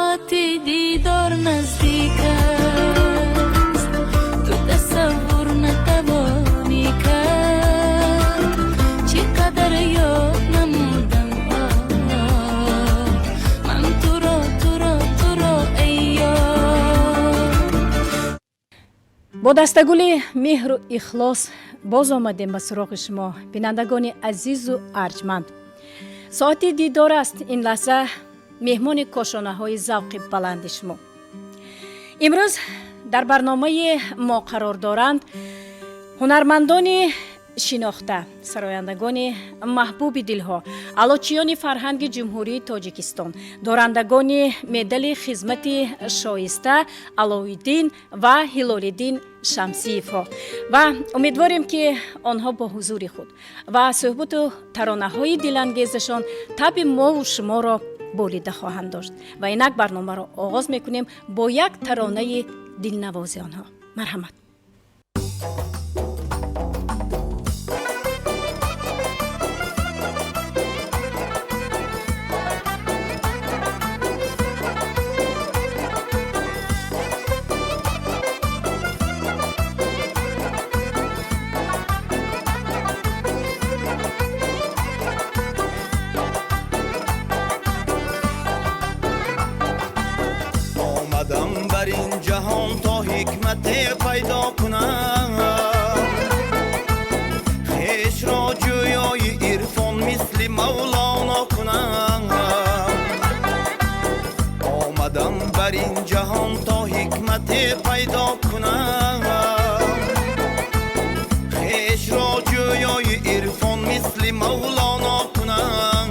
Соати дидор наздик аст, ту тасаввур натавонӣ кард, чӣ қадар ёд намудам ман туро, туро, туро, эй ёр. Бо дастагули меҳру ихлос боз омадем ба суроғи шумо, бинандагони азизу арҷманд. Соати дидор аст ин лаҳза, меҳмони кошонаҳои завқи баланди шумо. Имрӯз дар барномаи мо қарор доранд ҳунармандони шинохта, сарояндагони маҳбуби дилҳо, аълочиёни фарҳанги Ҷумҳурии Тоҷикистон, дорандагони медали хизмати шоиста Алоиддин ва Ҳилолиддин Шамсиевҳо, ва умедворем, ки онҳо бо ҳузури худ ва суҳбату таронаҳои дилангезашон таби мову шуморо болида хоҳанд дошт. Ва инак барномаро оғоз мекунем бо як таронаи дилнавози онҳо. Марҳамат. Омадам бар ин ҷаҳон то ҳикмате пайдо кунам, хешро ҷӯёи ирфон мисли Мавлоно кунам. Омадам бар ин ҷаҳон то ҳикмате пайдо кунам, хешро ҷӯёи ирфон мисли Мавлоно кунам.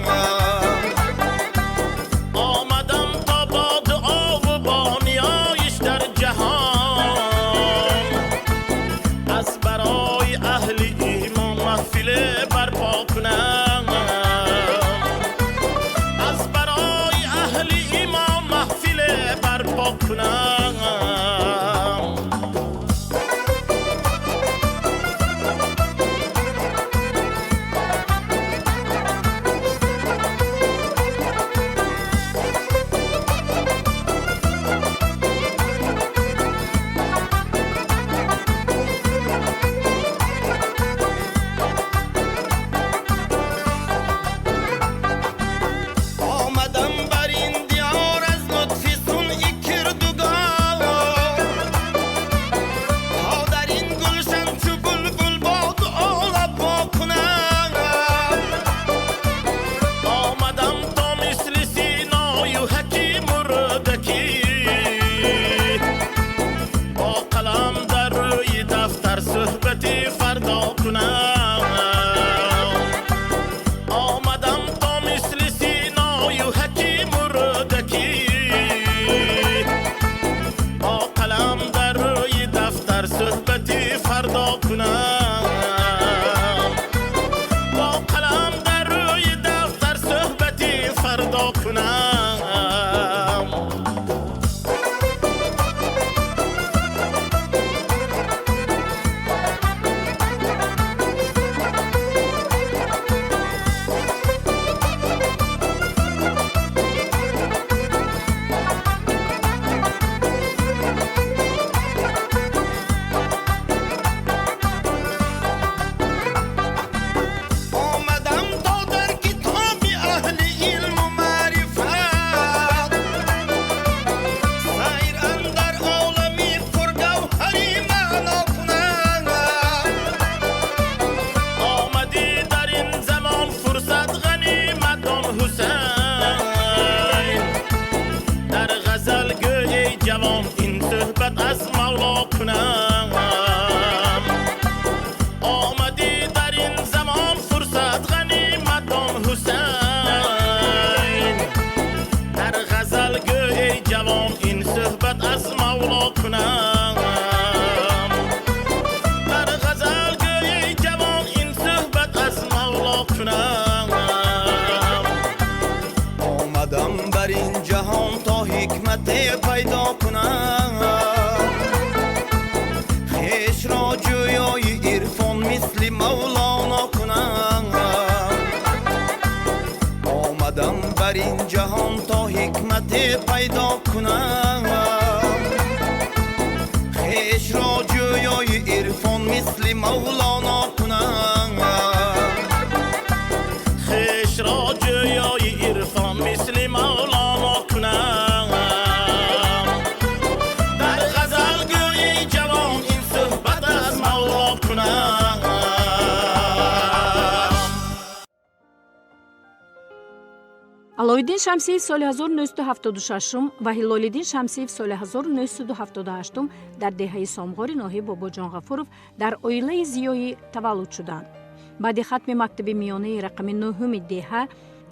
Омадам то бо дуову бо ниёиш дар ҷаҳон аз барои аҳли имон маҳфиле барпо кунам, аз барои аҳли имон маҳфиле барпо кунам. Омадам бар ин диёр аз лутфи сунъи кирдугор, то дар ин гулшан чу булбул бо дуо лаб кунам. Омадам то мисли Синою Ҳакиму Рӯдакӣ бо қалам дар рӯи дафтар суҳбати фардо кунам. Омадам то мисли Синою Ҳакиму Рӯдакӣ бо қалам дар рӯи дафтар суҳбати фардо кунам, бо қалам дар рӯи дафтар суҳбати фардо кунам. Омадам то дар китоби аҳли илму маърифат сайр андар олами пургавҳари маъно кунам. Омадӣ дар ин замон, фурсат ғанимат дон, Ҳусайн, дар ғазал гӯй, эй ҷавон, ин суҳбат аз Мавло кунам. Омадӣ дар ин замон, фурсат ғанимат дон, Ҳусайн, дар ғазал гӯй, эй ҷавон, ин суҳбат аз Мавло кунам. Дар ғазал гӯй, эй ҷавон, ин суҳбат аз Мавло кунам. Омадам бар ин ҷаҳон то ҳикмате пайдо кунам, хешро ҷӯёи ирфон мисли Мавлоно кунам. Омадам бар ин ҷаҳон то ҳикмате Пайдо кунам, хешро ҷӯёи ирфон мисли Мавлоно кунам. Хешро ҷӯёи ирфон мисли Мавлоно кунам. Дар ғазал гӯи ҷавон, ин суҳбат аз Мавло кунам. Аловиддин Шамсиев соли 1976 ва Ҳилолиддин Шамсиев соли 1978 дар деҳаи Сомғори ноҳияи Бобоҷон Ғафуров дар оилаи зиёӣ таваллуд шуданд. Баъди хатми мактаби миёнаи рақами нӯҳуми деҳа,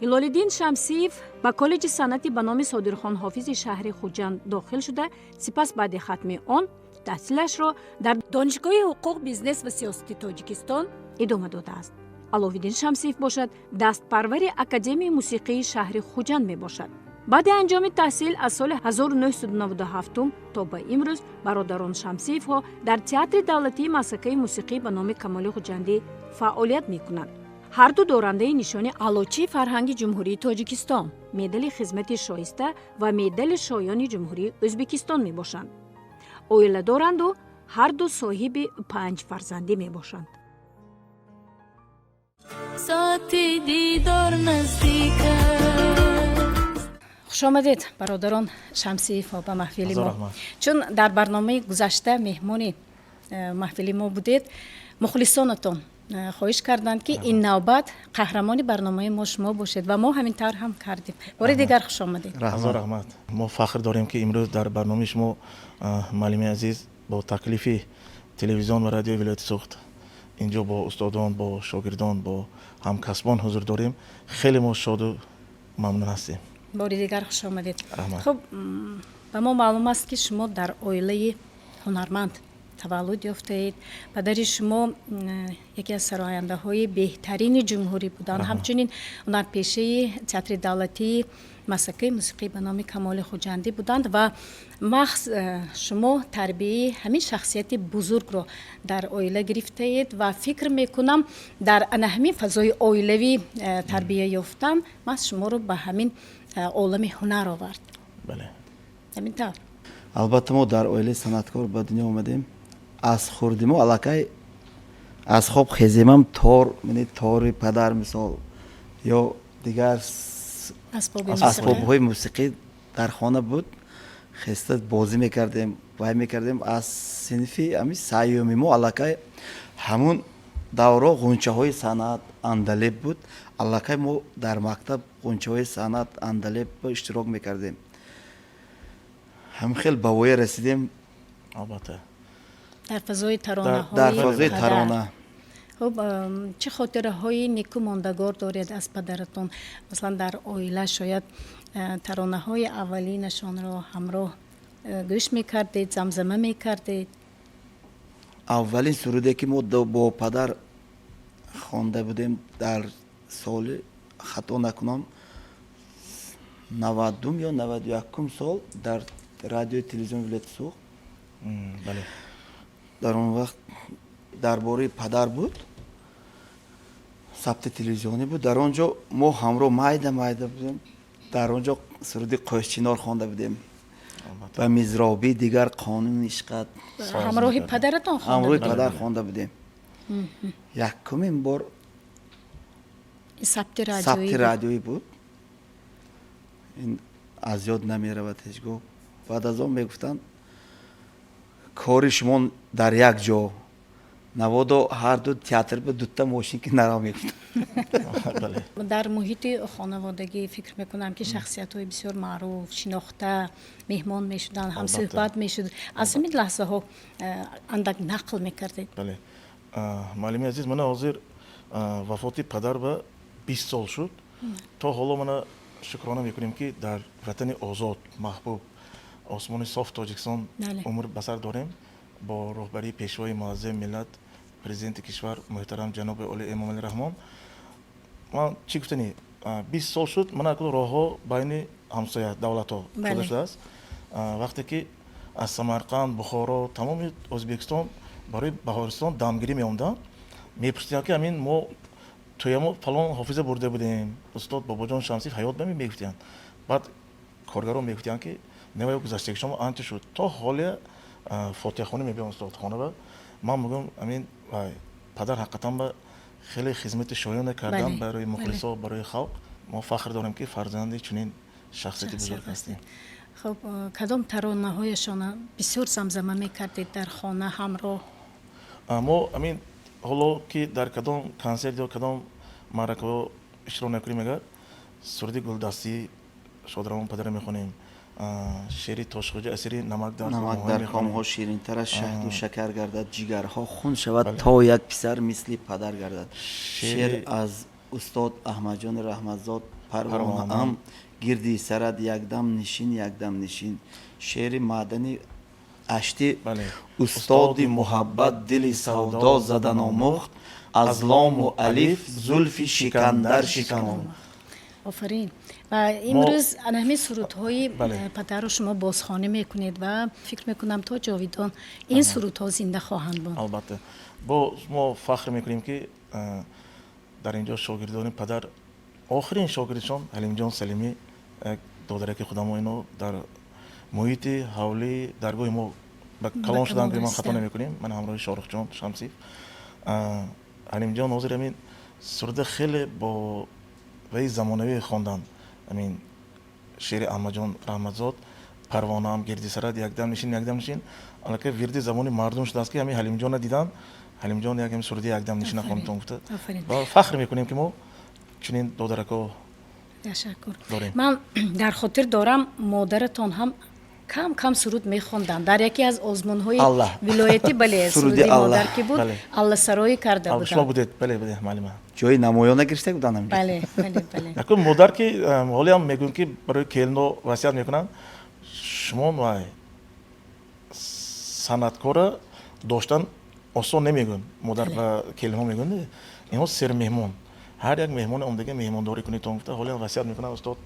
Ҳилолиддин Шамсиев ба коллеҷи санъати ба номи Содирхон Ҳофизи шаҳри Хуҷанд дохил шуда, сипас баъди хатми он таҳсилашро дар Донишгоҳи ҳуқуқ, бизнес ва сиёсати Тоҷикистон идома додааст. Аловиддин Шамсиев бошад, дастпарвари Академияи мусиқии шаҳри Хуҷанд мебошад. Баъди анҷоми таҳсил аз соли 1997 то ба имрӯз бародарон Шамсиевҳо дар Театри давлатии масакаи мусиқӣ ба номи Камоли Хуҷандӣ фаъолият мекунанд. Ҳарду дорандаи нишони Аълочии фарҳанги Ҷумҳурии Тоҷикистон, медали хизмати шоиста ва медали Шоёни Ҷумҳурии Ӯзбекистон мебошанд. Оила доранду ҳарду соҳиби панҷ фарзандӣ мебошанд. Соати дидор наздик аст. Хушомадед, бародарон Шамсиевҳо, ба маҳфили мо. Чун дар барномаи гузашта меҳмони маҳфили мо будед, мухлисонатон хоҳиш карданд, ки ин навбат қаҳрамони барномаи мо шумо бошед, ва мо ҳамин тавр ҳам кардем. Бори дигар хуш омадед. Ҳазор раҳмат. Мо фахр дорем, ки имрӯз дар барномаи шумо, муаллими азиз, бо таклифи телевизион ва радиои вилояти Суғд инҷо бо устодон, бо шогирдон, бо ҳамкасбон ҳузур дорем. Хеле мо шоду мамнун ҳастем. Бори дигар хуш омадед. Хуб, ба мо маълум аст, ки шумо дар оилаи ҳунарманд таваллуд ёфтаед. Падари шумо яке аз сарояндаҳои беҳтарини ҷумҳурӣ буданд, ҳамчунин ҳунарпешаи Театри давлатии масакаи мусиқӣ ба номи Камоли Хуҷандӣ буданд, ва махз шумо тарбияи ҳамин шахсияти бузургро дар оила гирифтаед. Ва фикр мекунам, дар ана ҳамин фазои оилавӣ тарбия ёфтан маҳз шуморо ба ҳамин олами ҳунар овард. Ҳамин тавр? Албатта, мо дар оилаи санъаткор ба дунё омадем. Аз хурдӣ мо аллакай аз хоб хеземам, тор, тори падар, мисол, ё дигар асбобҳои мусиқӣ дар хона буд, хеста бозӣ мекардем, вай мекардем. Аз синфи ами саюми мо аллакай, ҳамун давро Ғунчаҳои санъат, Андалеб буд, аллакай мо дар мактаб Ғунчаҳои санъат, Андалеб иштирок мекардем. Ҳамин хел ба воя расидем. Албатта. Дар фазои таронаҳои Дар фазои тарона. Хуб, чӣ хотираҳои неку мондагор доред аз падаратон? Масалан, дар оила шояд таронаҳои аввалинашонро ҳамроҳ гӯш мекардед, замзама мекардед. Аввалин суруде, ки мо бо падар хонда будем, дар соли, хато накунам, 90-ум ё 91-ум сол дар радиои телевизиони вилояти Суғд, дар он вақт дар бораи падар буд, сабти телевизионӣ буд. Дар он ҷо мо ҳамроҳ майда майда будем, дар он ҷо суруди Қӯшчинор хонда будем ба мизроби дигар қонуни ишқат. Ҳамроҳи падаратон? Ҳамроҳи падар хонда будем якумин бор. Сабти Сабти радиоӣ буд. Ин аз ёд намеравад ҳеҷ гоҳ. Баъд аз он мегуфтанд: кори шумо дар як ҷо, наводо ҳарду театр ба дута мошин ки нарав, мегуфтанд. Дар муҳити хонаводагӣ, фикр мекунам, ки шахсиятҳои бисёр маъруф, шинохта меҳмон мешуданд, ҳамсӯҳбат мешуд. Аз ҳамин лаҳзаҳо андак нақл мекардед. Бале, муаллими азиз, мана ҳозир вафоти падар ба 20 сол шуд. То ҳоло мана шукрона мекунем, ки дар ватани озод, маҳбуб, осмони соф Тоҷикистон умр ба сар дорем, бо роҳбарии Пешвои муаззами миллат, Президенти кишвар муҳтарам ҷаноби оли Эмомалӣ Раҳмон. Ман чӣ гуфтани, 20 сол шуд, мана акнун роҳҳо байни ҳамсоя давлатҳо шуда шудааст. Вақте ки аз Самарқанд, Бухоро, тамоми Ӯзбекистон барои баҳористон дамгирӣ меомданд, мепурсиданд, ки ҳамин мо тӯямо фалон ҳофиза бурда будем, устод Бобоҷон Шамсиев ҳаёт ба мегуфтиянд. Баъд Коргарон мегуфтиянд, ки невай гузаштаги шумо анча шуд. То ҳолия фотиҳахонӣ мебиём устодхона ба ман мегӯям, амин вай падар ҳақиқатан ба хеле хизмати шоёна кардан барои мухлисо, барои халқ. Мо фахр дорем, ки фарзанди чунин шахсияти бузург ҳастем. Хуб, кадом таронаҳояшона бисёр замзама мекардед дар хона ҳамроҳ? Мо амин ҳоло ки дар кадом консерт ё кадом маъракаҳо иштирок накунем, агар суруди Гулдастии шодравон падара мехонем, шеъри Тошхоҷа асири намак дар намак дар комҳо ширинтар аз шаҳду шакар гардад, ҷигарҳо хун шавад, то як писар мисли падар гардад. Шеър аз устод Аҳмадҷони Раҳматзод, Парвонаам гирди сарат якдам нишин, якдам нишин. Шеъри Маъдани Аштӣ, устоди муҳаббат дили савдо задан омӯхт, аз лому алиф зулфи шикандар шиканон. Офарин! Ва имрӯз ана ҳамин сурудҳои падарро шумо бозхонӣ мекунед ва фикр мекунам, то ҷовидон ин сурудҳо зинда хоҳанд монд. Албатта, бо мо фахр мекунем, ки дар ин ҷо шогирдони падар, охирин шогирдшон Ҳалимҷон Салимӣ, як додараки худамо, ино дар муҳити ҳавлии даргоҳи мо ба калон шудан, ки ман хато намекунем, ман ҳамроҳи Шоҳрухҷон Шамсиев. Ҳалимҷон ҳозир ҳамин суруда хеле бо ваи замонавӣ хонданд. Ҳамин шеъри Аҳмадҷон Раҳматзод, Парвонаам гирди сарат якдам нишин, якдам нишин, аллакай вирди забони мардум шудааст, ки ҳамин Ҳалимҷонро дидан, Ҳалимҷон, як ҳамин суруди якдам нишина хонтон гуфта. Ва фахр мекунем, ки мо чунин додарако Ташаккур. дорем. Ман дар хотир дорам, модаратон ҳам кам кам суруд мехонданд дар яке аз озмунҳои Аллаҳ. вилоятӣ, бале. Суруди Суруди Аллаҳ. модар ки буд, алласароӣ карда Шумо буданд. будед, бале, бале, маълима. Ҷои намоён нагирифта буданд ҳамҷо. Бале. Якун модар ки ҳолиам мегӯем, ки барои келино васият мекунанд, шумо вай санъаткора доштан осон намегӯем, модар ба келинҳо мегӯянд, инҳо сермеҳмон, ҳар як меҳмони омдага меҳмондорӣ кунед, то гуфта ҳолиам васият мекунанд устод.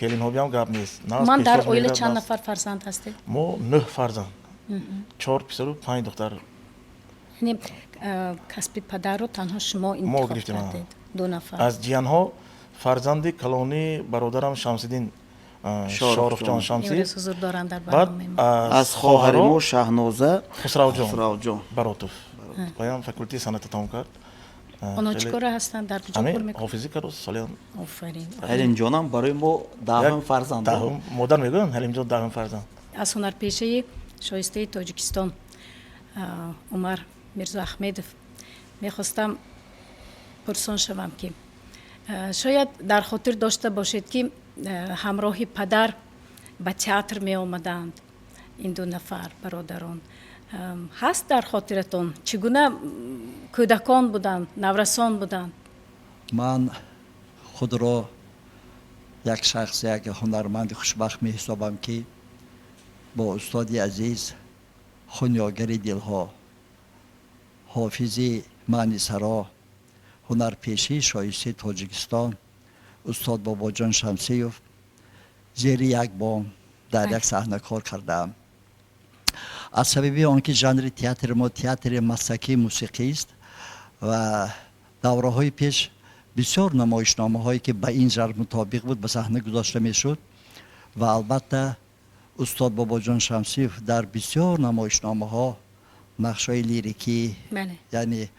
Келинҳо биам гап нест. Ман дар оила чанд нафар фарзанд ҳастед? Мо нӯҳ фарзанд, чор писару панҷ духтар. Яъне касби падарро танҳо шумо интихоб гирифтем, кардед, ду нафар. Аз ҷиянҳо фарзанди калонии бародарам Шамсиддин, Шоҳрухҷон Шамсӣ. Имрӯз ҳузур доранд дар Баъд барномаи мо. Аз хоҳари мо Шаҳноза. Хусравҷон. Хусравҷон. Баротов, ваям факултети санъата тамом кард. Онҳо чӣ кора ҳастанд, дар куҷо кор Ҳамин мекунанд? Ҳофизӣ кард солиан. Офарин! Ҳалимҷонам барои мо даҳум фарзанд. Даҳум, модар мегӯянд, Ҳалимҷон даҳум фарзанд. Аз ҳунарпешаи шоистаи Тоҷикистон Умар Мирзоахмедов мехостам пурсон шавам, ки шояд дар хотир дошта бошед, ки ҳамроҳи падар ба театр меомаданд ин ду нафар бародарон. Ҳаст дар хотиратон, чӣ гуна кӯдакон буданд, наврасон буданд? Ман худро як шахс, як ҳунарманди хушбахт меҳисобам, ки бо устоди азиз, хунёгари дилҳо, ҳофизи маънисаро, ҳунарпешии шоистаи Тоҷикистон устод Бобоҷон Шамсиев зери як бом, дар як саҳна кор кардаам. Аз сабаби он ки жанри театри мо театри маслакии мусиқист ва давраҳои пеш бисёр намоишномаҳое, ки ба ин жанр мутобиқ буд, ба саҳна гузошта мешуд ва албатта устод Бобоҷон Шамсиев дар бисёр намоишномаҳо нақшҳои лирикӣ, яъне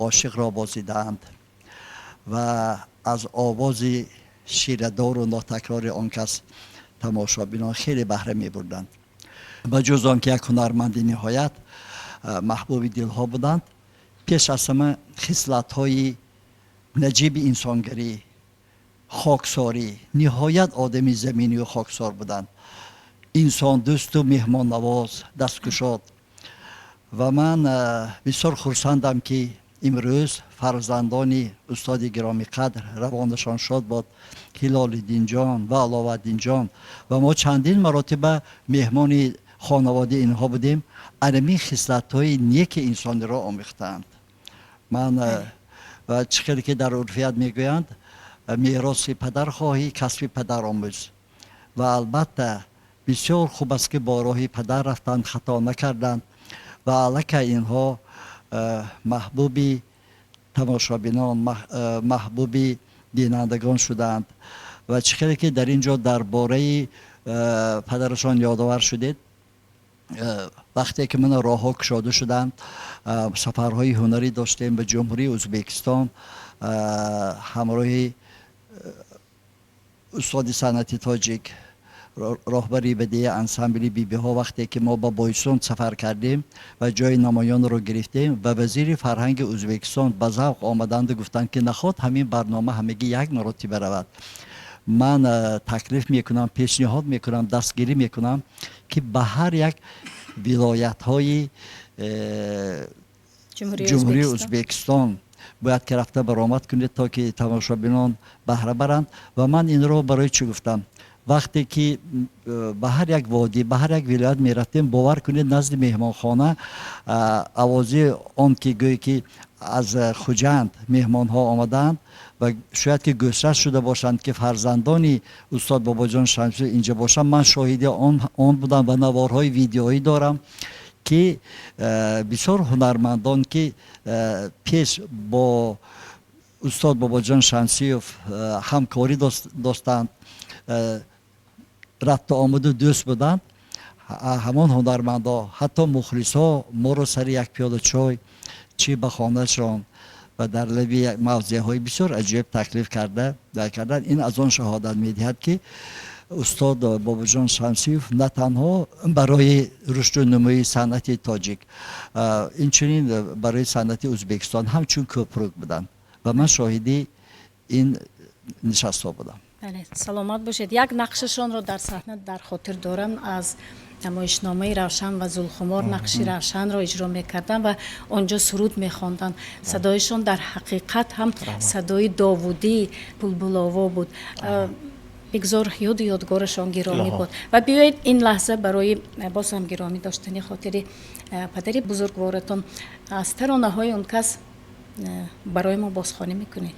ошиқро бозидаанд ва аз овози ширадору нотакрори он кас тамошобинон хеле баҳра мебурданд. Ба ҷуз он ки як ҳунарманди ниҳоят маҳбуби дилҳо буданд, пеш аз ҳама хислатҳои наҷиби инсонгарӣ, хоксорӣ, ниҳоят одами заминию хоксор буданд, инсондӯсту меҳмоннавоз, дасткушод. Ва ман бисёр хурсандам, ки имрӯз фарзандони устоди гиромиқадр, равонашон шод бод, Ҳилолиддинҷон ва Аловаддинҷон, ва мо чандин маротиба меҳмони хонаводаи инҳо будем, анамин хислатҳои неки инсониро омӯхтаанд. Ман ва чӣ хеле ки дар урфият мегӯянд, мероси падар хоҳӣ, касби падар омӯз. Ва албатта бисёр хуб аст, ки бо роҳи падар рафтанд, хато накарданд ва аллакай инҳо маҳбуби тамошобинон, маҳбуби бинандагон шудаанд. Ва чӣ хеле ки дар ин ҷо дар бораи падарашон ёдовар шудед, вақте ки мана роҳҳо кушода шуданд, сафарҳои ҳунарӣ доштем ба Ҷумҳурии Ӯзбекистон ҳамроҳи устоди санъати тоҷик, роҳбари бадии ансамбли бибиҳо. Вақте ки мо ба Бойсун сафар кардем ва ҷои намоёнро гирифтем ва вазири фарҳанги Ӯзбекистон ба завқ омаданду гуфтанд, ки наход ҳамин барнома ҳамагӣ як маротиба равад. Ман таклиф мекунам, пешниҳод мекунам, дастгирӣ мекунам, ки ба ҳар як вилоятҳои Ҷумҳурии Ӯзбекистон бояд ки рафта баромад кунед, то ки тамошобинон баҳра баранд. Ва ман инро барои чӣ гуфтам? Вақте ки ба ҳар як водӣ, ба ҳар як вилоят мерафтем, бовар кунед, назди меҳмонхона овози он ки гӯе ки аз Хуҷанд меҳмонҳо омадаанд ва шояд ки гӯшрас шуда бошанд, ки фарзандони устод Бобоҷон Шамсиев инҷа бошанд. Ман шоҳиди он будам ва наворҳои видеоӣ дорам, ки бисёр ҳунармандон, ки пеш бо устод Бобоҷон Шамсиев ҳамкорӣ доштанд, рафту омаду дӯст буданд, ҳамон ҳунармандҳо, ҳатто мухлисҳо моро сари як пиёла чой чӣ ба хонаашон ва дар лаби мавзеъҳои бисёр аҷоиб таклиф карданд. Ин аз он шаҳодат медиҳад, ки устод Бобоҷон Шамсиев на танҳо барои рушду нумӯи санъати тоҷик, инчунин барои санъати Ӯзбекистон ҳамчун кӯпрук буданд ва ман шоҳиди ин нишастҳо будам. Бале, саломат бошед. Як нақшашонро дар саҳна дар хотир дорам аз намоишномаи Равшан ва Зулхумор. Нақши Равшанро иҷро мекарданд ва он ҷо суруд мехонданд. Садояшон дар ҳақиқат ҳам садои довудии булбулово буд. Бигзор ёду ёдгорашон гиромӣ буд. Ва биёед, ин лаҳза барои боз ҳам гиромӣ доштани хотири падари бузургворатон аз таронаҳои он кас барои мо бозхонӣ мекунед.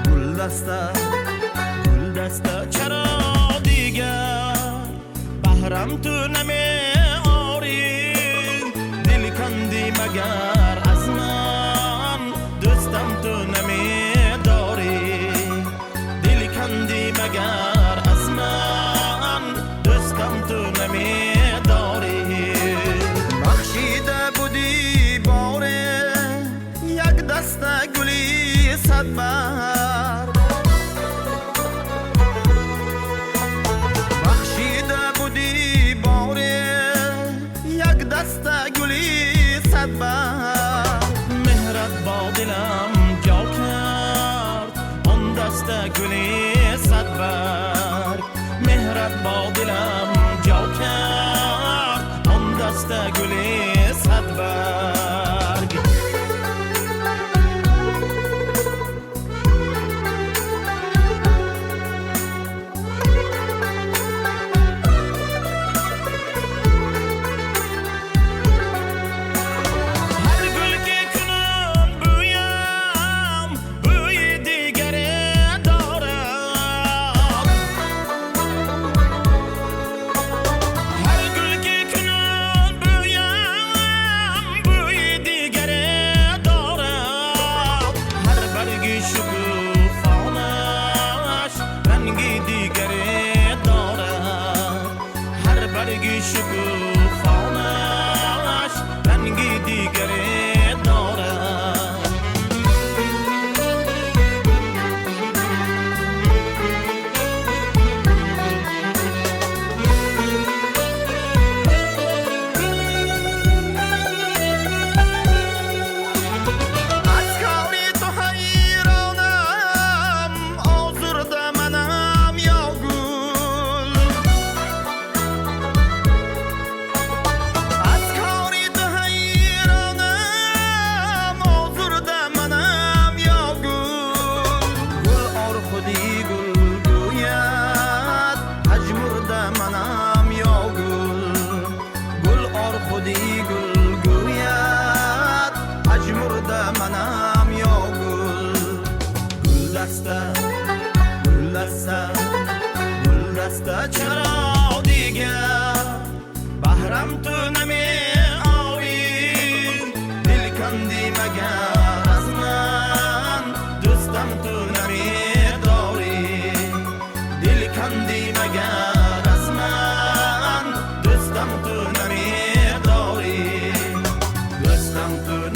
Гулдаста, гулдаста, чаро дигар баҳрам ту намеорӣ? Дил кандӣ магар аз ман, дӯстам ту намедорӣ. Дил кандӣ магар аз ман, дӯстам ту намедорӣ. Бахшида будӣ боре як даста гули садбар, бахшида будӣ боре як даста гули садбар. Меҳрат бо дилам ҷо кард он даста гули садбар, меҳрат бо дилам ҷо кард он даста гули садбарг.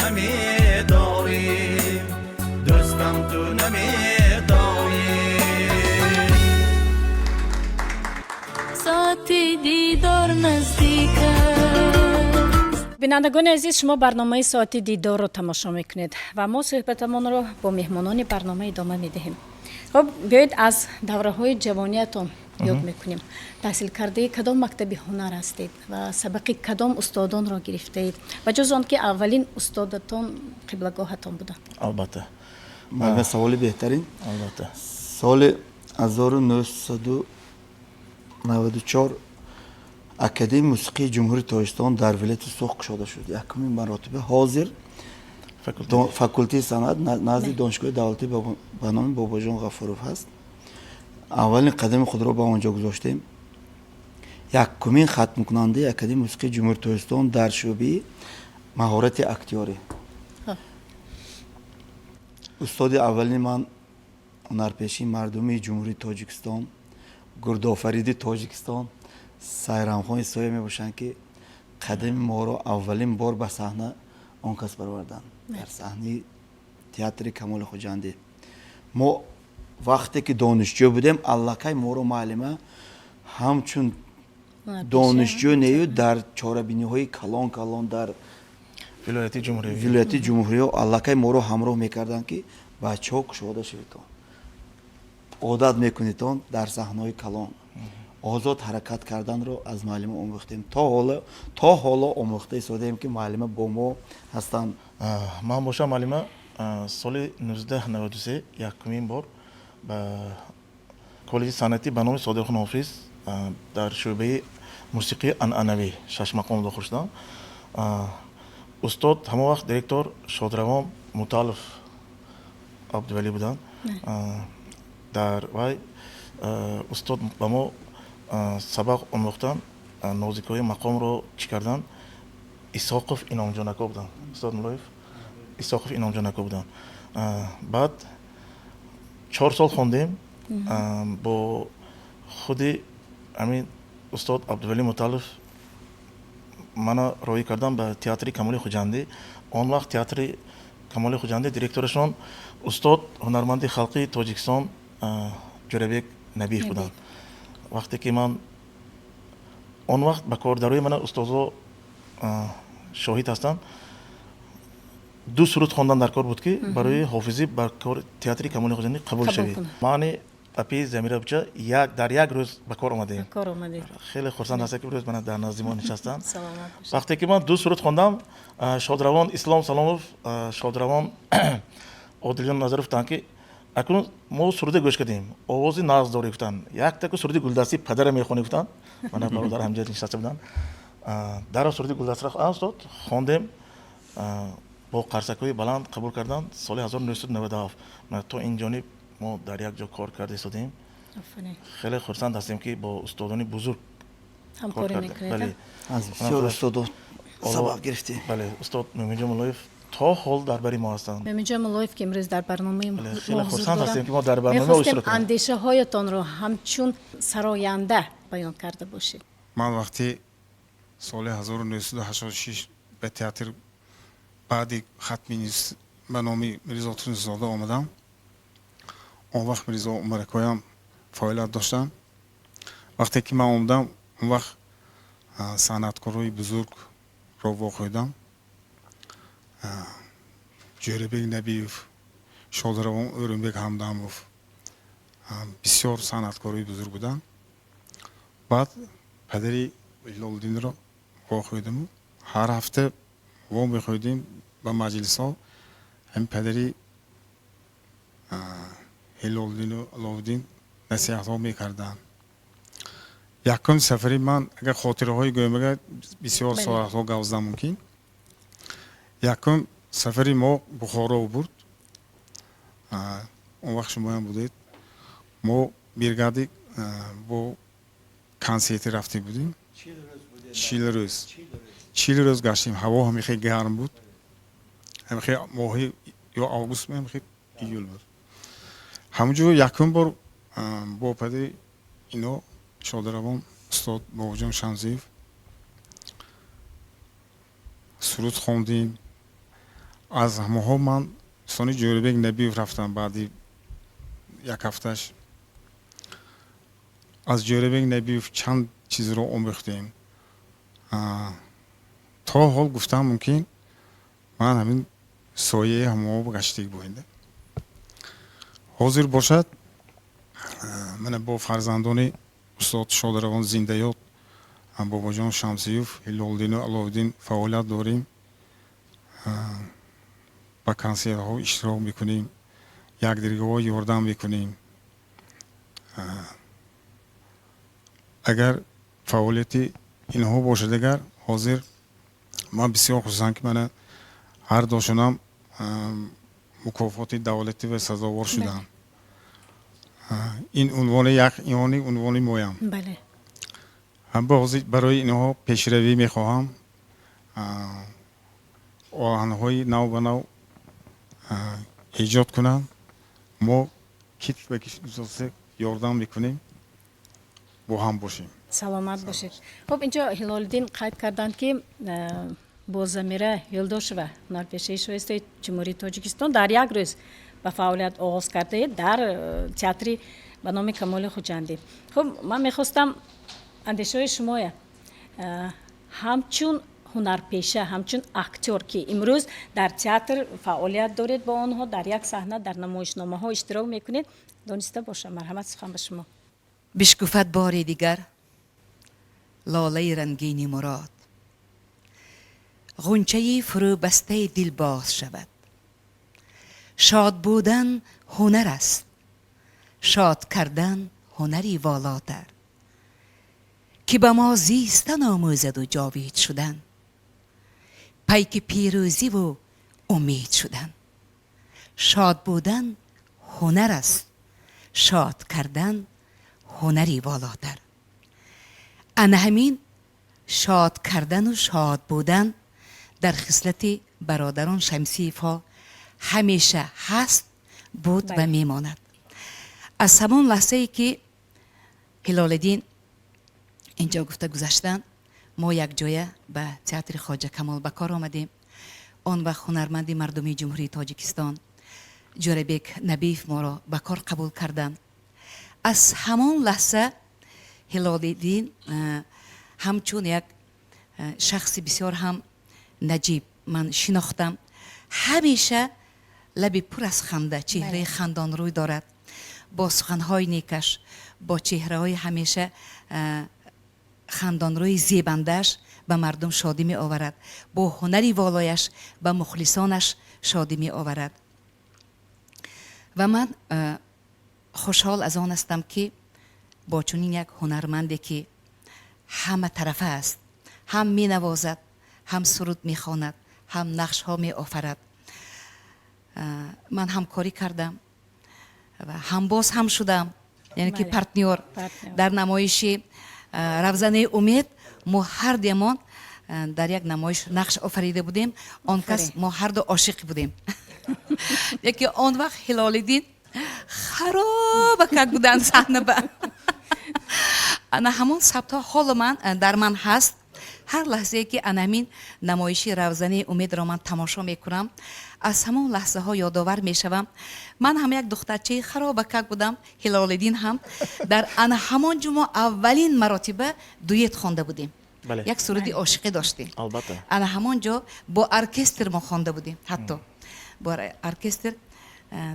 Намедорӣ, дӯстам, ту намедорӣ. Соати дидор наздик аст. Бинандагони азиз, шумо барномаи «Соати дидорро» тамошо мекунед ва мо суҳбатамонро бо меҳмонони барнома идома медиҳем. Хуб, биёед, аз давраҳои ҷавониятон ёд мекунем. Таҳсилкардаи кадом мактаби ҳунар ҳастед ва сабақи кадом устодонро гирифтаед, ба ҷуз он ки аввалин устодатон қиблагоҳатон буданд? Албатта. Муаллима, саволи беҳтарин. Албатта. Соли 1994 Академияи мусиқии Ҷумҳурии Тоҷикистон дар вилояти Суғд кушода шуд якумин маротиба. Ҳозир факултети санъат назди Донишгоҳи давлатӣ ба номи Бобоҷон Ғафуров ҳаст. Аввалин қадами худро ба он ҷо гузоштем. Якумин хатмкунандаи Академияи мусиқии Ҷумҳурии Тоҷикистон дар шӯъбаи маҳорати актёрӣ. Устоди аввалини ман ҳунарпешии мардумии Ҷумҳурии Тоҷикистон, гурдофариди Тоҷикистон Сайрамхон Исоев мебошанд, ки қадами моро аввалин бор ба саҳна он кас бароварданд, дар саҳнаи театри Камоли Хуҷандӣ. Мо вақте ки донишҷӯ будем, аллакай моро муаллима ҳамчун донишҷӯ нею, дар чорабиниҳои калон калон дар вилояти, ҷумҳурӣ, вилояти, ҷумҳуриҳо аллакай моро ҳамроҳ мекарданд, ки бачаҳо, кушода шаведтон, одат мекунедтон. Дар саҳнаҳои калон озод ҳаракат карданро аз муаллима омӯхтем. То ҳоло омӯхта истодаем, ки муаллима бо мо ҳастанд. Ман бошам, муаллима, соли 1993 якумин бор ба коллеҷи санъатӣ ба номи Содиқхон Ҳофиз дар шӯъбаи мусиқии анъанавӣ шашмақом дохил шудам. Устод ҳамон вақт директор шодравон Муталов Абдувалӣ буданд. Дар вай устод ба мо сабақ омӯхтан, нозикиҳои мақомро чӣ кардан. Исоқов Иnomҷон ако буданд, устод Мулоев Исоқов Иnomҷон ако буданд. Баъд 4 сол хондем бо худи ҳамин устод Абдувалӣ Муталов. Мана роҳӣ кардам ба театри Камоли Хуҷандӣ. Он вақт театри Камоли Хуҷандӣ директорашон устод, ҳунарманди халқии Тоҷикистон Ҷӯрабек Набиев буданд. Вақте ки ман он вақт ба кордарои мана устозо шоҳид ҳастанд, ду суруд хондан дар кор буд, ки барои ҳофизӣ ба кор театри Камоли Хуҷандӣ қабул шавед. Мани апи Замира як дар як рӯз ба кор омадем. Хеле хурсанд ҳастам, ки имрӯз мана дар назди мо нишастанд. Вақте ки ман ду суруд хондам, шодравон Ислом Саломов, шодравон Одилҷон Назаров гуфтанд, ки акнун мо суруде гӯш кардем, овози нағз дорӣ, гуфтанд, яктаку суруди Гулдастии падара мехонӣ, гуфтанд. Мана бародар ҳамҷа нишаста буданд. Дарро суруди Гулдастиро, устод, хондем, бо қарсакҳои баланд қабул карданд. Соли 1997 то ин ҷониб мо дар як ҷо кор карда истодем. Хеле хурсанд ҳастем, ки бо устодони бузург ҳамкорӣ мекунед. Аз бисёр устодон сабақ гирифтем. Бале, устод Мӯминҷон Муллоев то ҳол дар бари мо ҳастанд. Мӯминҷон Муллоев, ки имрӯз дар барномаи хеле хурсанд ҳастем, ки мо дар барнома мехостем андешаҳоятонро ҳамчун сароянда баён карда бошед. Ман вақти соли 1986 ба театр баъди хатми ба номи Мирзо Турсунзода омадам, он вақт Мирзо Умаракоям фаъолият доштам. Вақте ки ман омадам, он вақт санъаткорҳои бузургро вохӯрдам: Ҷӯрабек Набиев, шодравон Ӯрунбек Ҳамдамов, бисёр санъаткорҳои бузург буданд. Баъд падари Ҳилолиддинро вохӯрдаму ҳар ҳафта во мехӯрдем ба маҷлисҳо. Ҳамин падари Ҳилолиддину Аловуддин насиҳатҳо мекарданд. Якум сафари ман, агар хотираҳои гӯям, агар бисёр соатҳо гап задан мумкин. Якум сафари мо Бухоро бурд. Он вақт шумоям будед. Мо бригади бо консерти рафта будем. 40 рӯз, 40 рӯз гаштем. Ҳаво ҳамихе гарм буд, ҳамихе моҳи ё август, ҳамихе июл буд. Ҳамунҷо якум бор бо падари ино, шодаравон устод Бобоҷон Шамсиев, суруд хондем. Аз ҳамоҳо ман сони Ҷӯрабек Набиев рафтам. Баъди як ҳафташ аз Ҷӯрабек Набиев чанд чизро омӯхтем. То ҳол гуфтам, мумкин ман ҳамин сояи ҳамоҳо гаштиг боинда. Ҳозир бошад, мана бо фарзандони устод шодравон, зиндаёд Бобоҷон Шамсиев, Ҳилолдину Аловиддин фаъолият дорем, ба консертҳо иштирок мекунем, якдигарҳо ёрдам мекунем. Агар фаъолияти инҳо бошад, агар ҳозир ман бисёр хурсанд, ки мана ҳар дошонам мукофоти давлатӣ ва сазовор шудам. Ин унвони як ини унвони моям. Ҳам ҳозир барои инҳо пешравӣ мехоҳам, оҳанҳои нав ба нав эҷод кунанд. Мо китф ба китф ёрдам мекунем, бо ҳам бошем. Саломат бошед. Хуб, инҷо Ҳилолиддин қайд карданд, ки бо Замира Юлдошева, ҳунарпешаи шоистаи Ҷумҳурии Тоҷикистон, дар як рӯз ба фаъолият оғоз кардаед дар театри ба номи Камоли Хуҷандӣ. Хуб, ман мехостам андешаҳои шумоя ҳамчун ҳунарпеша, ҳамчун актёр, ки имрӯз дар театр фаъолият доред, бо онҳо дар як саҳна дар намоишномаҳо иштирок мекунед, дониста бошам. Марҳамат, сухан ба шумо. Бишкуфад бори дигар лолаи рангини мурод, ғунчаи фурӯбастаи дил боз шавад. Шод будан ҳунар аст, шод кардан ҳунари волотар, ки ба мо зистан омӯзаду ҷовид шудан, пайки пирӯзиву умед шудан. Шод будан ҳунар аст, шод кардан ҳунари волотар. Ана ҳамин шод кардану шод будан дар хислати бародарон Шамсиевҳо ҳамеша ҳаст, буд ва мемонад. Аз ҳамон лаҳзае ки Ҳилолиддин инҷо гуфта гузаштанд, мо якҷоя ба театри Хоҷа Камол ба кор омадем. Он вақт ҳунарманди мардумии Ҷумҳурии Тоҷикистон Ҷӯрабек Набиев моро ба кор қабул карданд. Аз ҳамон лаҳза Ҳилолиддин ҳамчун як шахси бисёр ҳам наҷиб ман шинохтам. Ҳамеша лаби пур аз ханда, чеҳраи хандонрӯй дорад. Бо суханҳои некаш, бо чеҳраҳои ҳамеша хандонрӯи зебандааш ба мардум шодӣ меоварад, бо ҳунари волояш ба мухлисонаш шодӣ меоварад. Ва ман хушҳол аз он ҳастам, ки бо чунин як ҳунарманде, ки ҳама тарафа аст, ҳам менавозад, ҳам суруд мехонад, ҳам нақшҳо меофарад, ман ҳамкорӣ кардам ва ҳамбоз ҳам шудам, яъне ки партнёр дар намоиши Равзанаи умед. Мо ҳардуямон дар як намоиш нақш офарида будем. Он кас мо ҳарду ошиқ будем, яке он вақт Ҳилолиддин хароба как буданд саҳнаба. Ана ҳамон сабтҳо ҳоло ман дар ман ҳаст. Ҳар лаҳзае ки ана ҳамин намоиши Равзанаи умедро ман тамошо мекунам, аз ҳамон лаҳзаҳо ёдовар мешавам. Ман ҳам як духтарчаи харобакак будам, Ҳилолиддин ҳам. Дар ана ҳамон ҷо мо аввалин маротиба дуэт хонда будем, як суруди ошиқӣ доштем. Ана ҳамон ҷо бо оркестр мо хонда будем, ҳатто бо оркестр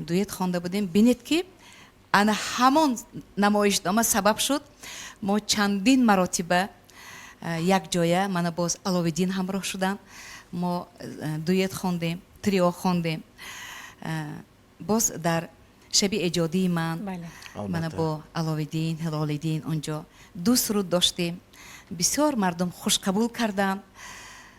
дуэт хонда будем. Бинед, ки ана ҳамон намоишнома сабаб шуд, мо чандин маротиба якҷоя, мана боз Аловиддин ҳамроҳ шудам, мо дуэт хондем, трио хондем. Боз дар шаби эҷодии ман мана бо Аловиддин, Ҳилолиддин онҷо ду суруд доштем, бисёр мардум хушқабул карданд.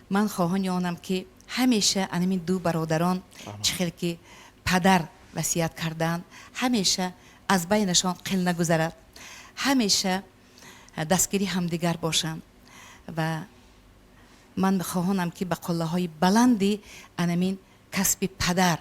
Ман хоҳони онам, ки ҳамеша анамин ду бародарон, чӣ хел ки падар васият карданд, ҳамеша аз байнашон қил нагузарад, ҳамеша дастгири ҳамдигар бошанд. Ва ман хоҳонам, ки ба қуллаҳои баланди анамин касби падар,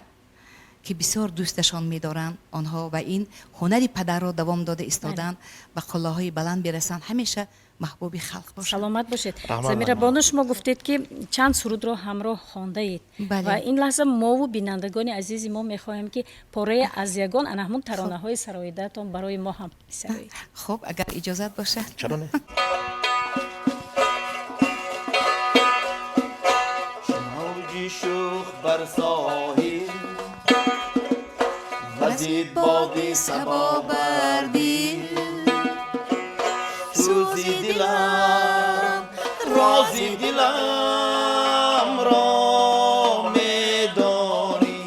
Ки бисёр дӯсташон медоранд онҳо ва ин ҳунари падарро давом дода истоданд, ба қуллаҳои баланд бирасанд, ҳамеша маҳбуби халқ бошанд. Саломат бошед. Раҳмат. Замира бону, шумо гуфтед, ки чанд сурудро ҳамроҳ хондаед. Бале. Ва ин лаҳза мову бинандагони азизи мо мехоҳем, ки порае аз ягон ана ҳамун таронаҳои сароидаатон барои мо ҳам бисароед. Хуб, агар иҷозат бошад. Чаро не? Чун мавҷи шӯх бар соҳил вазид боди сабо бар дил, сӯзи дилам рози дилам ро медонӣ.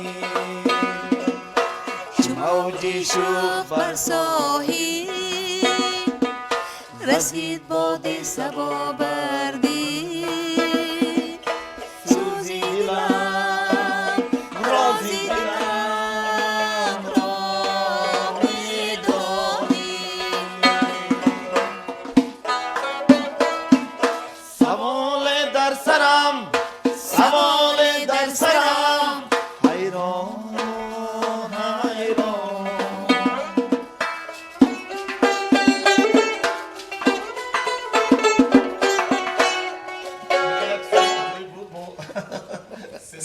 Чун мавҷи шӯх бар соҳил расид боди сабо бар дил, сӯзи дилам рози дилам ро медонӣ. Саволе дар сарам, саволе дар сарам, ҳайрон, ҳайрон.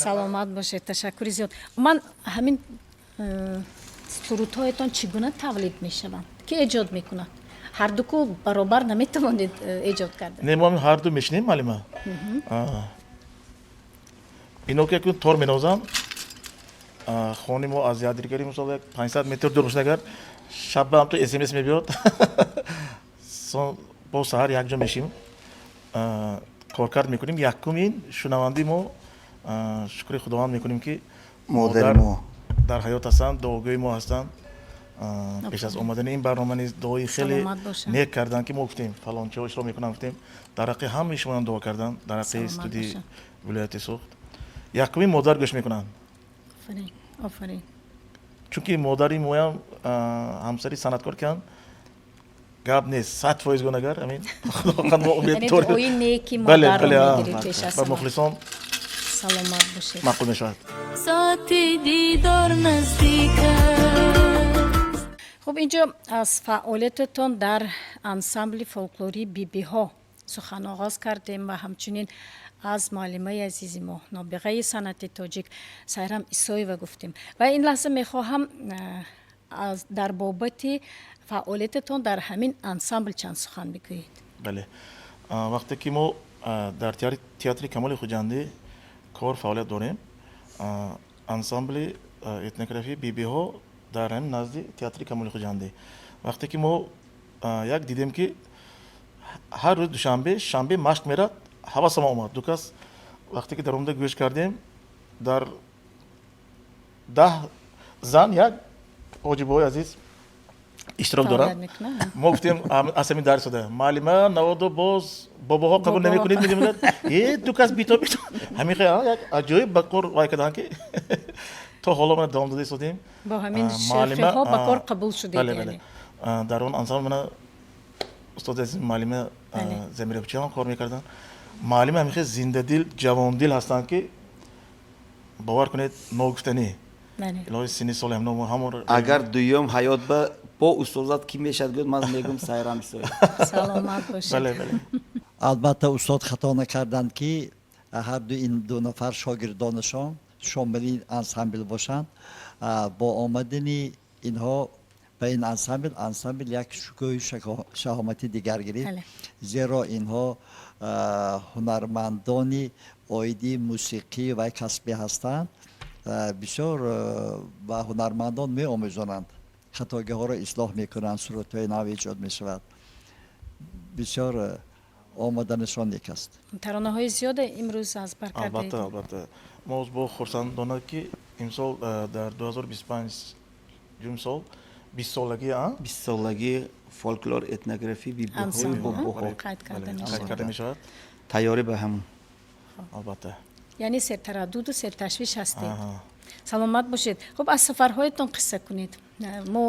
Саломат бошед, ташаккури зиёд. Ман ҳамин сурудҳоятон чӣ гуна тавлид мешаванд, ки эҷод мекунад? Ҳардуку баробар наметавонед эҷод карда? Не, мо ҳарду мешинем, маълима. Ино ки якун тор менозам, хони мо аз ядрикари мисол як 500 метр дур бошад, агар шаб ҳам то смс мебиёд, сон боз саҳар якҷо мешим, коркард мекунем. Якум ин шунавандаи мо, шукри Худованд мекунем, ки модари мо дар ҳаёт ҳастанд, дуогӯи мо ҳастанд. Пеш аз омадани ин барнома низ дуои хеле Саломат бошанд. нек карданд, ки мо гуфтем фалончиҳо иштирок мекунам, гуфтем, дар ҳаққи ҳамаи шумоам дуо карданд, дар ҳаққи Саломат студияи бошанд. вилояти Суғд. Якуми модар гӯш мекунанд. Офарин, офарин. Чунки модари моям ҳамсари санъаткор кианд, гап нест, 100% гӯн, агар амин Худованд мо умед Яъне дорем. дуои неки Бале, модарро бале, мегиред пеш аз ба ҳама. мухлисон Саломат бошед. маъқул мешавад. Соати дидор наздик аст. Хуб, инҷо аз фаъолиятатон дар ансамбли фолклории бибиҳо сухан оғоз кардем ва ҳамчунин аз муаллимаи азизи мо, нобиғаи санъати тоҷик Сайрам Исоева гуфтем ва ин лаҳза мехоҳам дар бобати фаъолиятатон дар ҳамин ансамбл чанд сухан бигӯед. Бале, вақте ки мо дар театри Камоли Хуҷандӣ кор фаъолият дорем, ансамбли этнографии бибиҳо дар ҳамин назди театри Камоли Хуҷандӣ, вақте ки мо як дидем, ки ҳар рӯз душанбе, шанбе машқ мерад, ҳавасама омад. Ду кас вақте ки дар омада гӯш кардем, дар 10 зан як ҳоҷибои азиз иштирок дорад. Фаъолият мекунад. Мо гуфтем, аз ҳамин дарс дода, муаллима, наводу боз бобоҳо қабул Бобоҳо. намекунед, мегӯяд, э, ду кас бито бито ҳамин хел як аҷоиб ба кор вай карданд, ки то ҳоло мана давом дода истодем. Бо ҳамин Муаллима, шӯхиҳо ба кор қабул шудед. Бале, яъне бале. Дар он ансамбл мана устоди азиз муаллима Замирабчи ҳам кор мекарданд. Муаллима ҳамин хел зиндадил, ҷавондил ҳастанд, ки бовар кунед, ногуфтанӣ. Илоҳи синни соли ҳамно мо ҳамон Агар дуюм ҳаёт ба бо устозат кӣ мешад гӯяд, ман мегӯм Сайрам Исоев. Саломат бошед. Бале, бале. Албатта, устод хато накарданд, ки ҳарду ин ду нафар шогирдонашон шомили ансамбл бошанд. Бо омадани инҳо ба ин ансамбл, ансамбл як шукӯҳу шаҳомати дигар гирифт, зеро инҳо ҳунармандони оиди мусиқӣ ва касбӣ ҳастанд, бисёр ба ҳунармандон меомӯзонанд, хатогиҳоро ислоҳ мекунанд, сурудҳои нав эҷод мешавад. Бисёр омаданашон нек аст. Таронаҳои зиёде имрӯз аз бар кардед. Албатта, албатта, мо бо хурсандона, ки имсол дар 2025 ҷум сол бистсолагӣ 20-солагии фолклор этнографӣ бибиҳои Ансамбл, бобоҳо. Қайд карда қайд мешавад. карда мешавад. Тайёрӣ ба ҳамон. Албатта. Яъне сертараддуду серташвиш ҳастед. Аҳа. Саломат бошед. Хуб, аз сафарҳоятон қисса кунед. Мо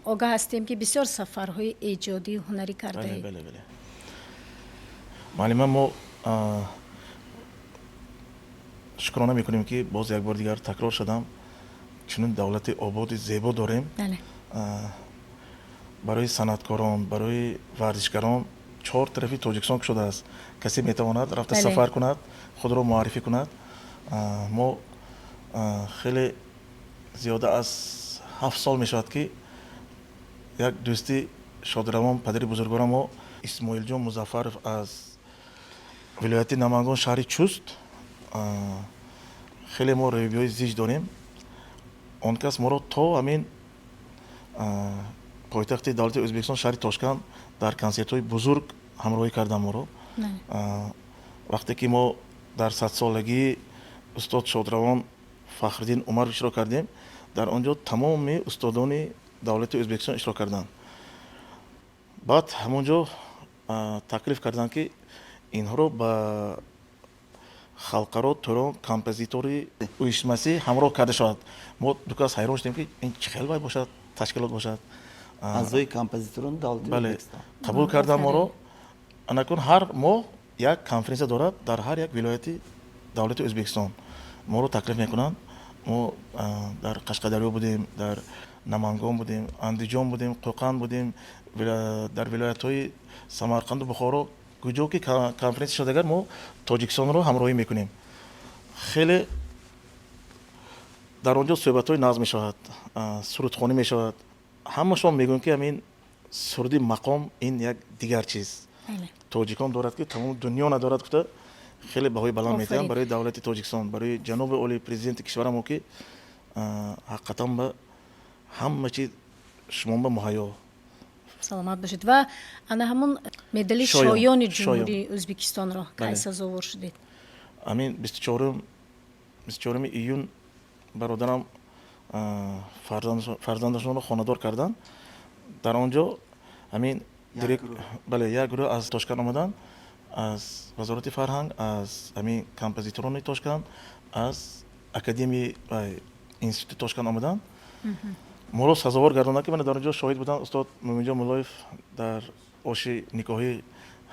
огаҳ ҳастем, ки бисёр сафарҳои эҷодию ҳунарӣ кардаед. Бале, бале, муаллима, мо шукрона мекунем, ки боз як бор дигар такрор шудам. Чунин давлати ободи зебо дорем. Барои санъаткорон, барои варзишгарон чор тарафи Тоҷикистон кушодааст, касе метавонад рафта сафар кунад, худро муаррифӣ кунад. Мо хеле зиёда аз 7 сол мешавад, ки як дӯсти шодравон, падари бузургвора мо Исмоилҷон Музаффаров аз вилояти Намангон, шаҳри Чуст, хеле мо равобити зич дорем. Он кас моро то ҳамин пойтахти давлати Ӯзбекистон, шаҳри Тошканд, дар консертҳои бузург ҳамроҳӣ кардам моро. Вақте ки мо дар 100-солагии устод шодравон Фахриддин Умаров иштирок кардем, дар он ҷо тамоми устодони давлати Ӯзбекистон иштирок карданд. Баъд ҳамон ҷо таклиф карданд, ки инҳоро ба халқаро Турон композитори uyushmasi ҳамроҳ карда шавад. Мо ду кас ҳайрон шудем, ки ин чӣ хел вай бошад, ташкилот бошад. Аъзои композиторони давлати Ӯзбекистон. Қабул кардам моро. Анакун ҳар моҳ як конференсия дорад дар ҳар як вилояти давлати Ӯзбекистон. Моро таклиф мекунанд. Мо дар Қашқадарё будем, дар Намангон будем, Андиҷон будем, Қӯқанд будем, дар вилоятҳои Самарқанду Бухоро. Куҷо ки конференсия шуд, агар мо Тоҷикистонро ҳамроҳӣ мекунем. Хеле дар он ҷо суҳбатҳои нағз мешавад, сурудхонӣ мешавад. Ҳама шумо мегӯем, ки ҳамин суруди мақом ин як дигар чиз тоҷикон дорад, ки тамоми дунё надорад, гуфта хеле баҳои баланд медиҳам барои давлати Тоҷикистон, барои ҷаноби олии президенти кишварамо, ки ҳақиқатан ба ҳама чиз шумо ба муҳайё. Саломат бошед. Ва ана ҳамон медали шоёни Ҷумҳурии Ӯзбекистонро кай сазовор шудед? Ҳамин 24-уми июн бародарам фарзандашонро хонадор карданд. Дар он ҷо ҳамин, бале, як гурӯҳ аз Тошканд омаданд, аз Вазорати фарҳанг, аз ҳамин композиторони Тошканд, аз академияи институти Тошканд омаданд, моро сазовор гардонанд, ки мана дар он ҷо шоҳид буданд устод Муминҷон Муллоев. Дар оши никоҳи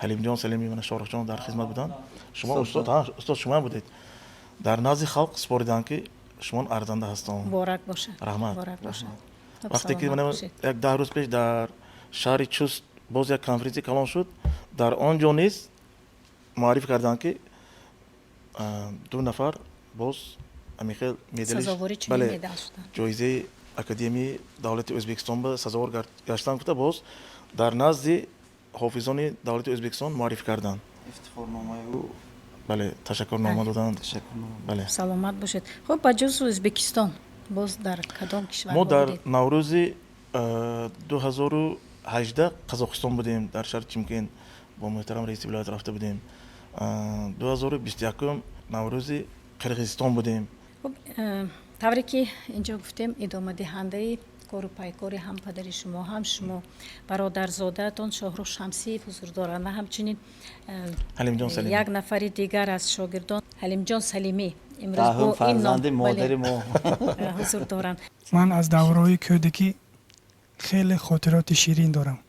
Ҳалимҷон Салими, мана Шоҳрухҷон дар хизмат буданд. Шумо, устод, устод, шумоам будед. Дар назди халқ супориданд, ки шумон арзанда ҳастон. Муборак бошад. Раҳмат. Вақте ки мана як 10 рӯз пеш дар шаҳри Чуст боз як конференсия калон шуд, дар он ҷо низ муаррифӣ карданд, ки ду нафар боз ҳамин хел медали, ҷоизаи академияи давлати Ӯзбекистон ба сазовор гаштан гуфта, боз дар назди ҳофизони давлати Ӯзбекистон муаррифӣ карданд. Ифтихорномаю. Бале, ташаккурнома доданд, бале. Саломат бошед. Хуб, ба ҷуз Ӯзбекистон боз дар кадом кишвар? Мо дар Наврӯзи 2018 Қазоқистон будем, дар шаҳри Чимкент бо муҳтарам раиси вилоят рафта будем. 2021 Наврӯзи Қирғизистон будем. Хуб, тавре ки инҷо гуфтем, идомадиҳандаи кору пайкори ҳам падари шумо, ҳам шумо бародарзодаатон Шоҳрух Шамсиев ҳузур доранд ва ҳамчунин як нафари дигар аз шогирдон, Ҳалимҷон Салимӣ, имрӯз бо ин ном ҳузур доранд. Ман аз давраҳои кӯдакӣ хеле хотироти ширин дорам.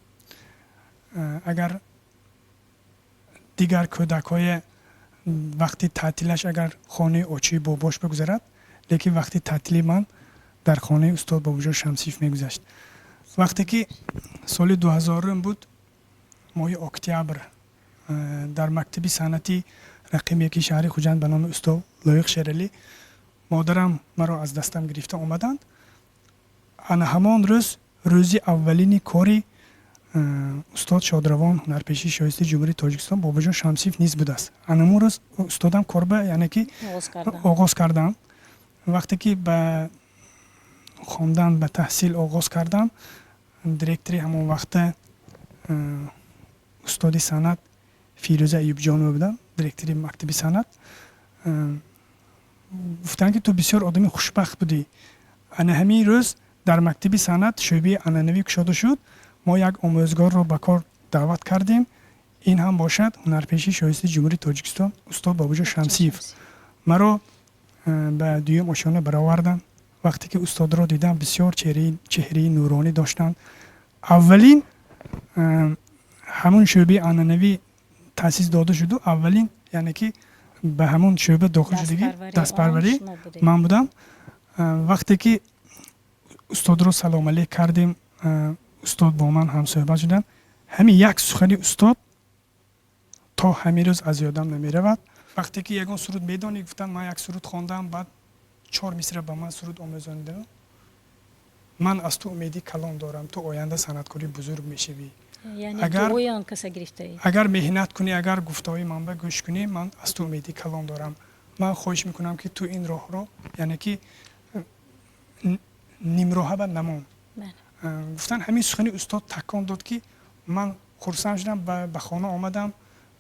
Агар дигар кӯдакҳое вақти таътилаш агар хонаи очии бобош бигузарад, лекин вақти таътили ман дар хонаи устод Бобоҷон Шамсиев мегузашт. Вақте ки соли 2000-ум буд, моҳи октябр, дар мактаби санъати рақами 1 шаҳри Хуҷанд ба номи устод Лоиқ Шералӣ модарам маро аз дастам гирифта омаданд. Ана ҳамон рӯз, рӯзи аввалини кори устод шодравон, ҳунарпешии шоистаи Ҷумҳурии Тоҷикистон Бобоҷон Шамсиев низ будааст. Анамон рӯз устодам корба, яъне ки оғоз кардам. Вақте ки ба хондан, ба таҳсил оғоз кардам, директори ҳамон вақта устоди санъат Фирӯза Аюбҷонова буданд, директори мактаби санъат. Гуфтанд, ки ту бисёр одами хушбахт будӣ. Ана ҳамин рӯз дар мактаби санъат шӯъбаи анъанавӣ кушода шуд. Мо як омӯзгорро ба кор даъват кардем, ин ҳам бошад ҳунарпешии шоистаи Ҷумҳурии Тоҷикистон устод Бобоҷон Шамсиев. Маро ба дуюм ошёна бароварданд. Вақте ки устодро дидам, бисёр чеҳраи нуронӣ доштанд. Аввалин ҳамун шӯъбаи анъанавӣ таъсис дода шуду аввалин, яъне ки ба ҳамун шӯъба дохил шудагӣ, дастпарварӣ ман будам. Вақте ки Устодро салом алейк кардем, устод бо ман ҳамсӯҳбат шуданд. Ҳамин як сухани устод то ҳамин рӯз аз ёдам намеравад. Вақте ки ягон суруд медонӣ, гуфтанд, ман як суруд хондам, баъд чор мисра ба ман суруд омӯзонида: «Ман аз ту умеди калон дорам, ту оянда санъаткори бузург мешавӣ.» Агар меҳнат кунӣ, агар гуфтаҳои ман ба гӯш кунӣ, ман аз ту умеди калон дорам. Ман хоҳиш мекунам, ки ту ин роҳро, яъне ки нимроҳа намон, гуфтан. Ҳамин сухани устод такон дод, ки ман хурсанд шудам. Ба хона омадам,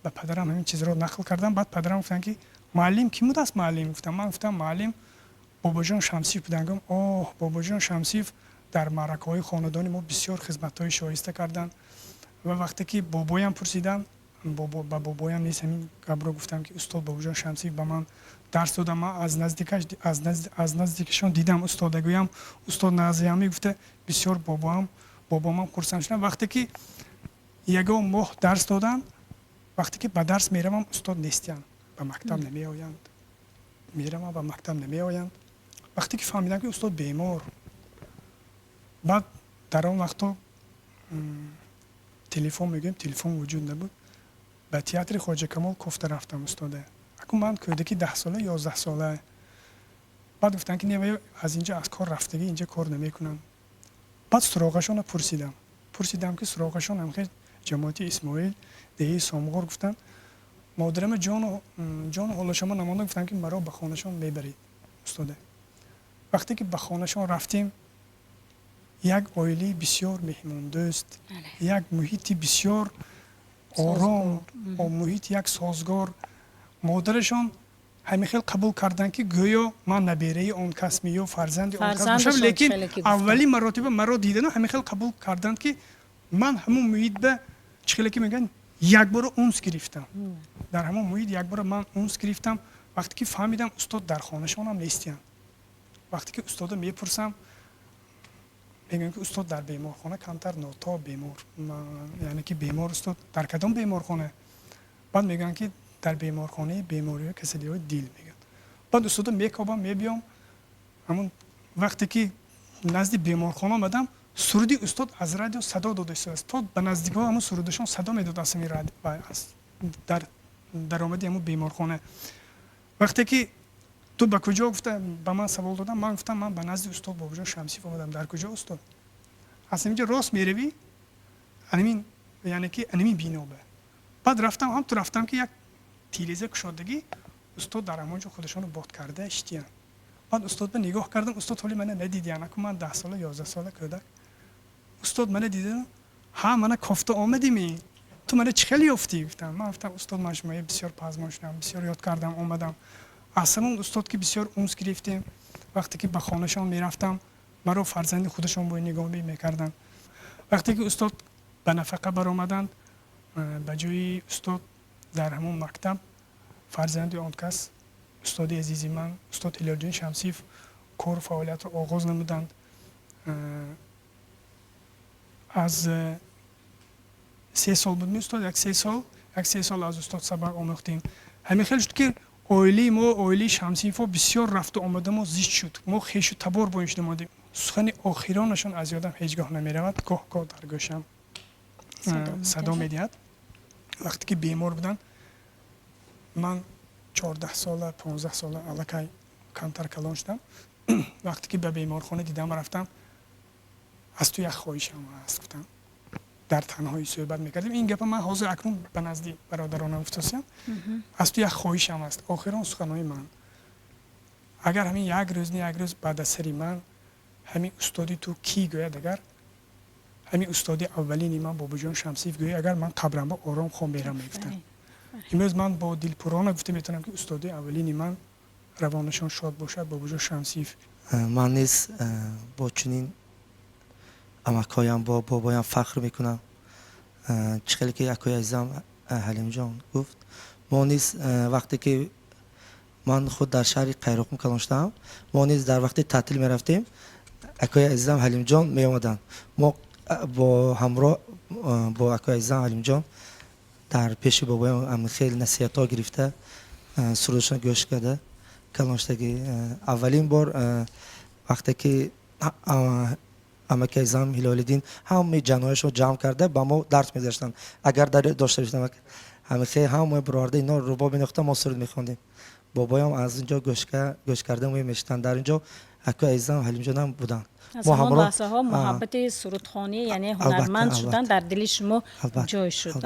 ба падарам ҳамин чизро нақл кардам. Баъд падарам гуфтанд, ки муаллим кӣ будааст, муаллим? Гуфтам, ман гуфтам, муаллим Бобоҷон Шамсиев буданд. Гуфтам: «Оҳ, Бобоҷон Шамсиев дар маъракаҳои хонадони мо бисёр хизматҳои шоиста карданд.» Ва вақте ки бобоям пурсидам, ба бобоям низ ҳамин гапро гуфтам, ки устод Бобоҷон Шамсиев ба ман дарс додам, ман аз наздикашон дидам устодагӯям, устод назиямӣ гуфта, бисёр бобоамам хурсанд шудам. Вақте ки ягон моҳ дарс додам, вақте ки ба дарс меравам, устод нестиянд, ба мактаб намеоянд. Меравам, ба мактаб намеоянд. Вақте ки фаҳмидам, ки устод бемор, баъд дар он вақто телефон мегӯем, телефон вуҷуд набуд, ба театри Хоҷа Камол кофта рафтам устода. Акун ман кӯдаки 10-сола, 11-сола. Баъд гуфтанд, ки не, аз инҷа аз кор рафтагӣ, инҷа кор намекунам. Баъд суроғашонро пурсидам, ки суроғашон ҳамхел ҷамоати Исмоил, деҳаи Сомғор, гуфтанд. Модарама ҷону ҳолашама намонда, гуфтанд, ки маро ба хонашон мебаред устода. Вақте ки ба хонашон рафтем, як оилаи бисёр меҳмондӯст, як муҳити бисёр ором, муҳити як созгор. Модарашон ҳамин хел қабул карданд, ки гӯё ман набераи он кас ё фарзанди он кас бошам, лекин аввалин маротиба маро дидану ҳамин хел қабул карданд, ки ман ҳамон муҳит ба чӣ хеле ки мегӯянд, якбора унс гирифтам. Дар ҳамон муҳит якбора ман унс гирифтам. Вақте ки фаҳмидам, устод дар хонашонам нестиянд. Вақте ки устода мепурсам, мегӯям, ки устод дар беморхона камтар нотоб бемор, яъне ки бемор. Устод дар кадом беморхона? Баъд мегӯянд, ки дар беморхонаи бемориҳои касалиҳои дил, мегӯянд. Баъд устода мекобам, мебиём. Ҳамон вақте ки назди беморхона омадам, суруди устод аз радио садо дода истодааст. То ба наздикҳо ҳамон сурудашон садо медод аз ҳамин радио дар даромади ҳамон беморхона. Вақте ки ту ба куҷо, гуфта, ба ман савол додам, ман гуфтам, ман ба назди устод Бобоҷон Шамсиев омадам. Дар куҷо устод? Аз ҳаминҷо рост меравӣ, анамин, яъне ки анамин биноба. Баъд рафтам, ҳам ту рафтам, ки як тиреза кушодагӣ, устод дар ҳамон ҷо худашонро бод карда иштиянд. Баъд устод ба нигоҳ кардам, устод ҳоли мана надидиян. Аку ман 10-сола, 11-сола кӯдак. Устод мана дида: «Ҳа, мана кофта омадими, ту мана чӣ хеле ёфтӣ?» гуфтам. Ман гуфтам: «Устод, ман шумоя бисёр пазмон шудам, бисёр ёд кардам, омадам.» Аз ҳамон устод ки бисёр унс гирифтем. Вақте ки ба хонашон мерафтам, маро фарзанди худашон бо нигоҳ мекарданд. Вақте ки устод ба нафақа баромаданд, ба ҷои устод дар ҳамон мактаб фарзанди он кас, устоди азизи ман, устод Ҳилолиддин Шамсиев кору фаъолиятро оғоз намуданд. Аз 3 сол буд, устод, як 3 сол аз устод сабақ омӯхтем. Ҳамин хел шуд, ки оилаи мо, оилаи Шамсиевҳо, бисёр рафту омада мо зич шуд. Мо хешу табор бо ин шуда мондем. Сухани охиронашон аз ёдам ҳеҷ гоҳ намеравад, гоҳ гоҳ дар гӯшам садо медиҳад. Вақте ки бемор буданд, ман 14-сола, 15-сола, аллакай камтар калон шудам. Вақте ки ба беморхона дидам рафтам, «Аз ту як хоҳишам аст», гуфтам. Дар танҳоӣ суҳбат мекардем. Ин гапа ман ҳозир акнун ба назди бародаронам гуфтасиям. «Аз ту як хоҳишам аст, охирон суханои ман. Агар ҳамин як рӯз, не, як рӯз баъд аз сари ман ҳамин устоди ту кӣ гӯяд, агар ҳамин устоди аввалини ман Бобоҷон Шамсиев гӯяд, агар ман қабрамба ором хом мерам», мегуфтам. Имрӯз ман бо дилпурона гуфта метавонам, ки устоди аввалини ман, равонашон шод бошад, Бобоҷон Шамсиев. Ман низ бо чунин амакҳоям, бо бобоям фахр мекунам. Чӣ хеле ки акои азизам Ҳалимҷон гуфт, мо низ, вақте ки ман худ дар шаҳри Қайроқум калон шудам, мо низ дар вақти таътил мерафтем, акои азизам Ҳалимҷон меомаданд. Мо бо ҳамроҳ бо акои азизам Ҳалимҷон дар пеши бобоям хеле насиҳатҳо гирифта, сурудашон гӯш карда калон шудагӣ. Аввалин бор вақте ки Амаки азизам Ҳилолиддин ҳамаи ҷанҳояшро ҷамъ карда ба мо дарс мегузаштанд. Агар дар дошта бошед, ҳамихе ҳамаи бароварда ино рубоб менохта, мо суруд мехондем. Бобоям аз ин ҷо гӯш карда мешитанд. Дар ин ҷо акои азизам Ҳалимҷонам буданд. Аз ҳамон лаҳзаҳо муҳаббати сурудхонӣ, яъне ҳунарманд шудан дар дили шумо ҷой шуд.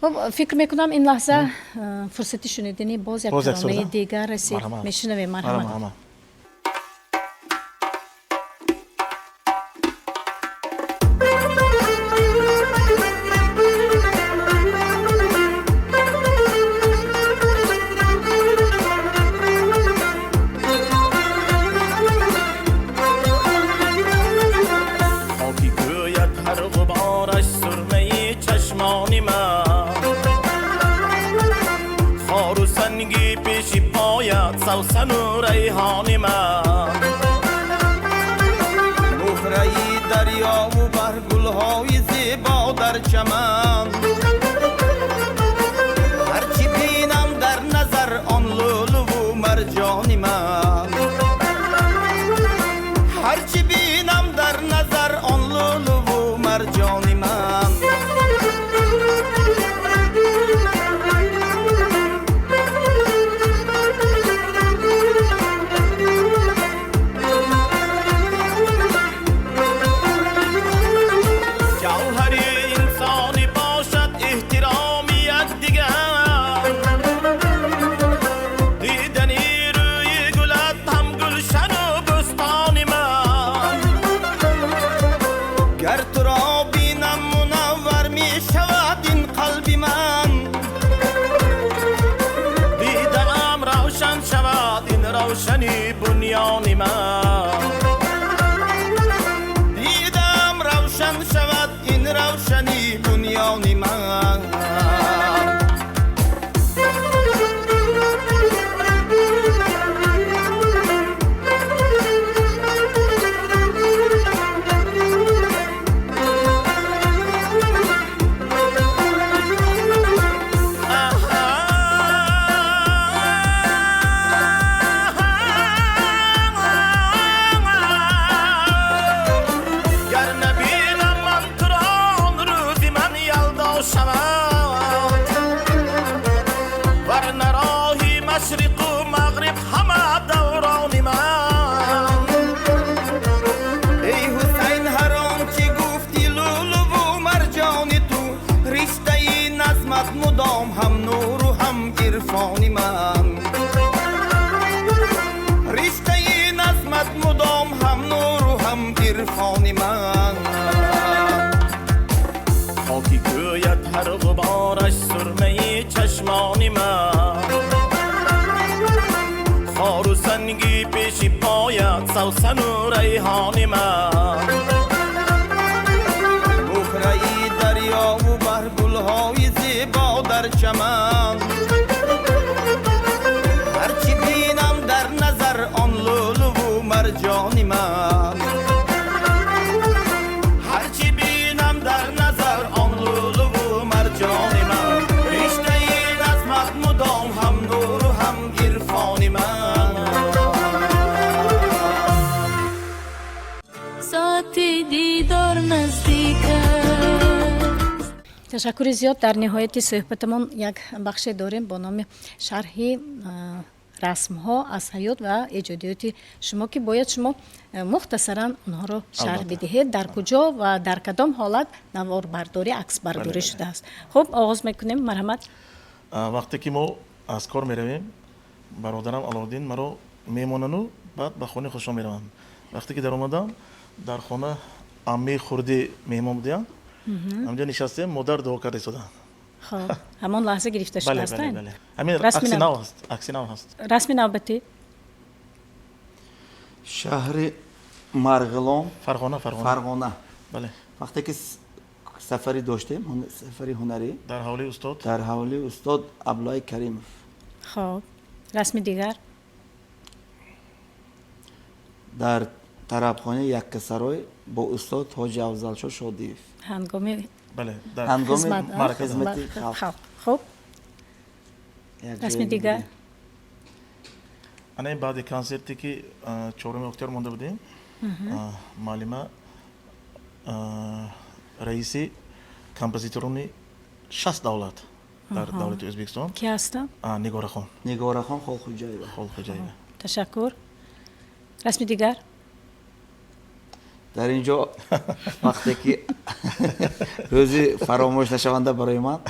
Хуб, фикр мекунам, ин лаҳза фурсати шунидани боз як таронаи дигар расид. Мешунавем, марҳамат. Савсану райҳони ман, муҳраи дарёву бар гулҳои зебо дар чаман, ҳарчи бинам дар назар он лӯлуву марҷони ман, ҳарчи бинам дар назар он лӯлуву марҷони ман. Равшани бунёни ман, дидам равшан шавад ин равшани бунёни ман. Ирфони ман, риштаи назмат мудом ҳам нуру ҳам ирфони ман. Хоки гӯяд ҳар ғубораш сурмаи чашмони ман, хору санги пеши поят савсану райҳони ман, муҳраи дарёву бар гулҳои зебо дар чаман, ҳарчи бинам дар назар он лӯлуву марҷони ман, ҳарчи бинам дар назар он лӯлуву марҷони ман, риштаи назмат мудом ҳам нуру ҳам ирфони ман. Соати дидор наздик аст. Ташаккури зиёд. Дар ниҳояти суҳбатамон як бахше дорем бо номи шарҳи расмҳо аз ҳаёт ва эҷодиёти шумо, ки бояд шумо мухтасаран онҳоро шарҳ бидиҳед, дар куҷо ва дар кадом ҳолат наворбардорӣ, аксбардорӣ шудааст. Хуб, оғоз мекунем, марҳамат. Вақте ки мо аз кор меравем, бародарам Алоуддин маро мемонану баъд ба хонаи худшон мераванд. Вақте ки даромадам, дар хона аммаи хурди меҳмон будиянд, ҳамҷо нишастем, модар дуо карда истоданд. Хоб, ҳамон лаҳза гирифта шудааст. Ҳамин акси нав ҳаст, акси нав ҳаст. Расми навбатӣ? Шаҳри Марғилон, Фарғона, Фарғона. Бале. Вақте ки сафари доштем, сафари ҳунарӣ дар ҳавлии устод, дар ҳавлии устод Абдуллои Каримов. Хоб, расми дигар? Дар тарабхонаи Яккасарой бо устод Ҳоҷи Афзалшо Шодиев. Ҳангоми бале, ҳангоми хизмати халқ. Хуб, расми дигар? Ана ин баъди консерте ки 4 октябр монда будем. Муаллима раиси композиторони 60 давлат дар давлати Ӯзбекистон. Ки ҳастам? Нигорахон. Нигорахон Холхуҷаева. Холхуҷаева. Ташаккур. Расми дигар? Дар ин ҷо вақте ки рӯзи фаромӯш нашаванда барои ман,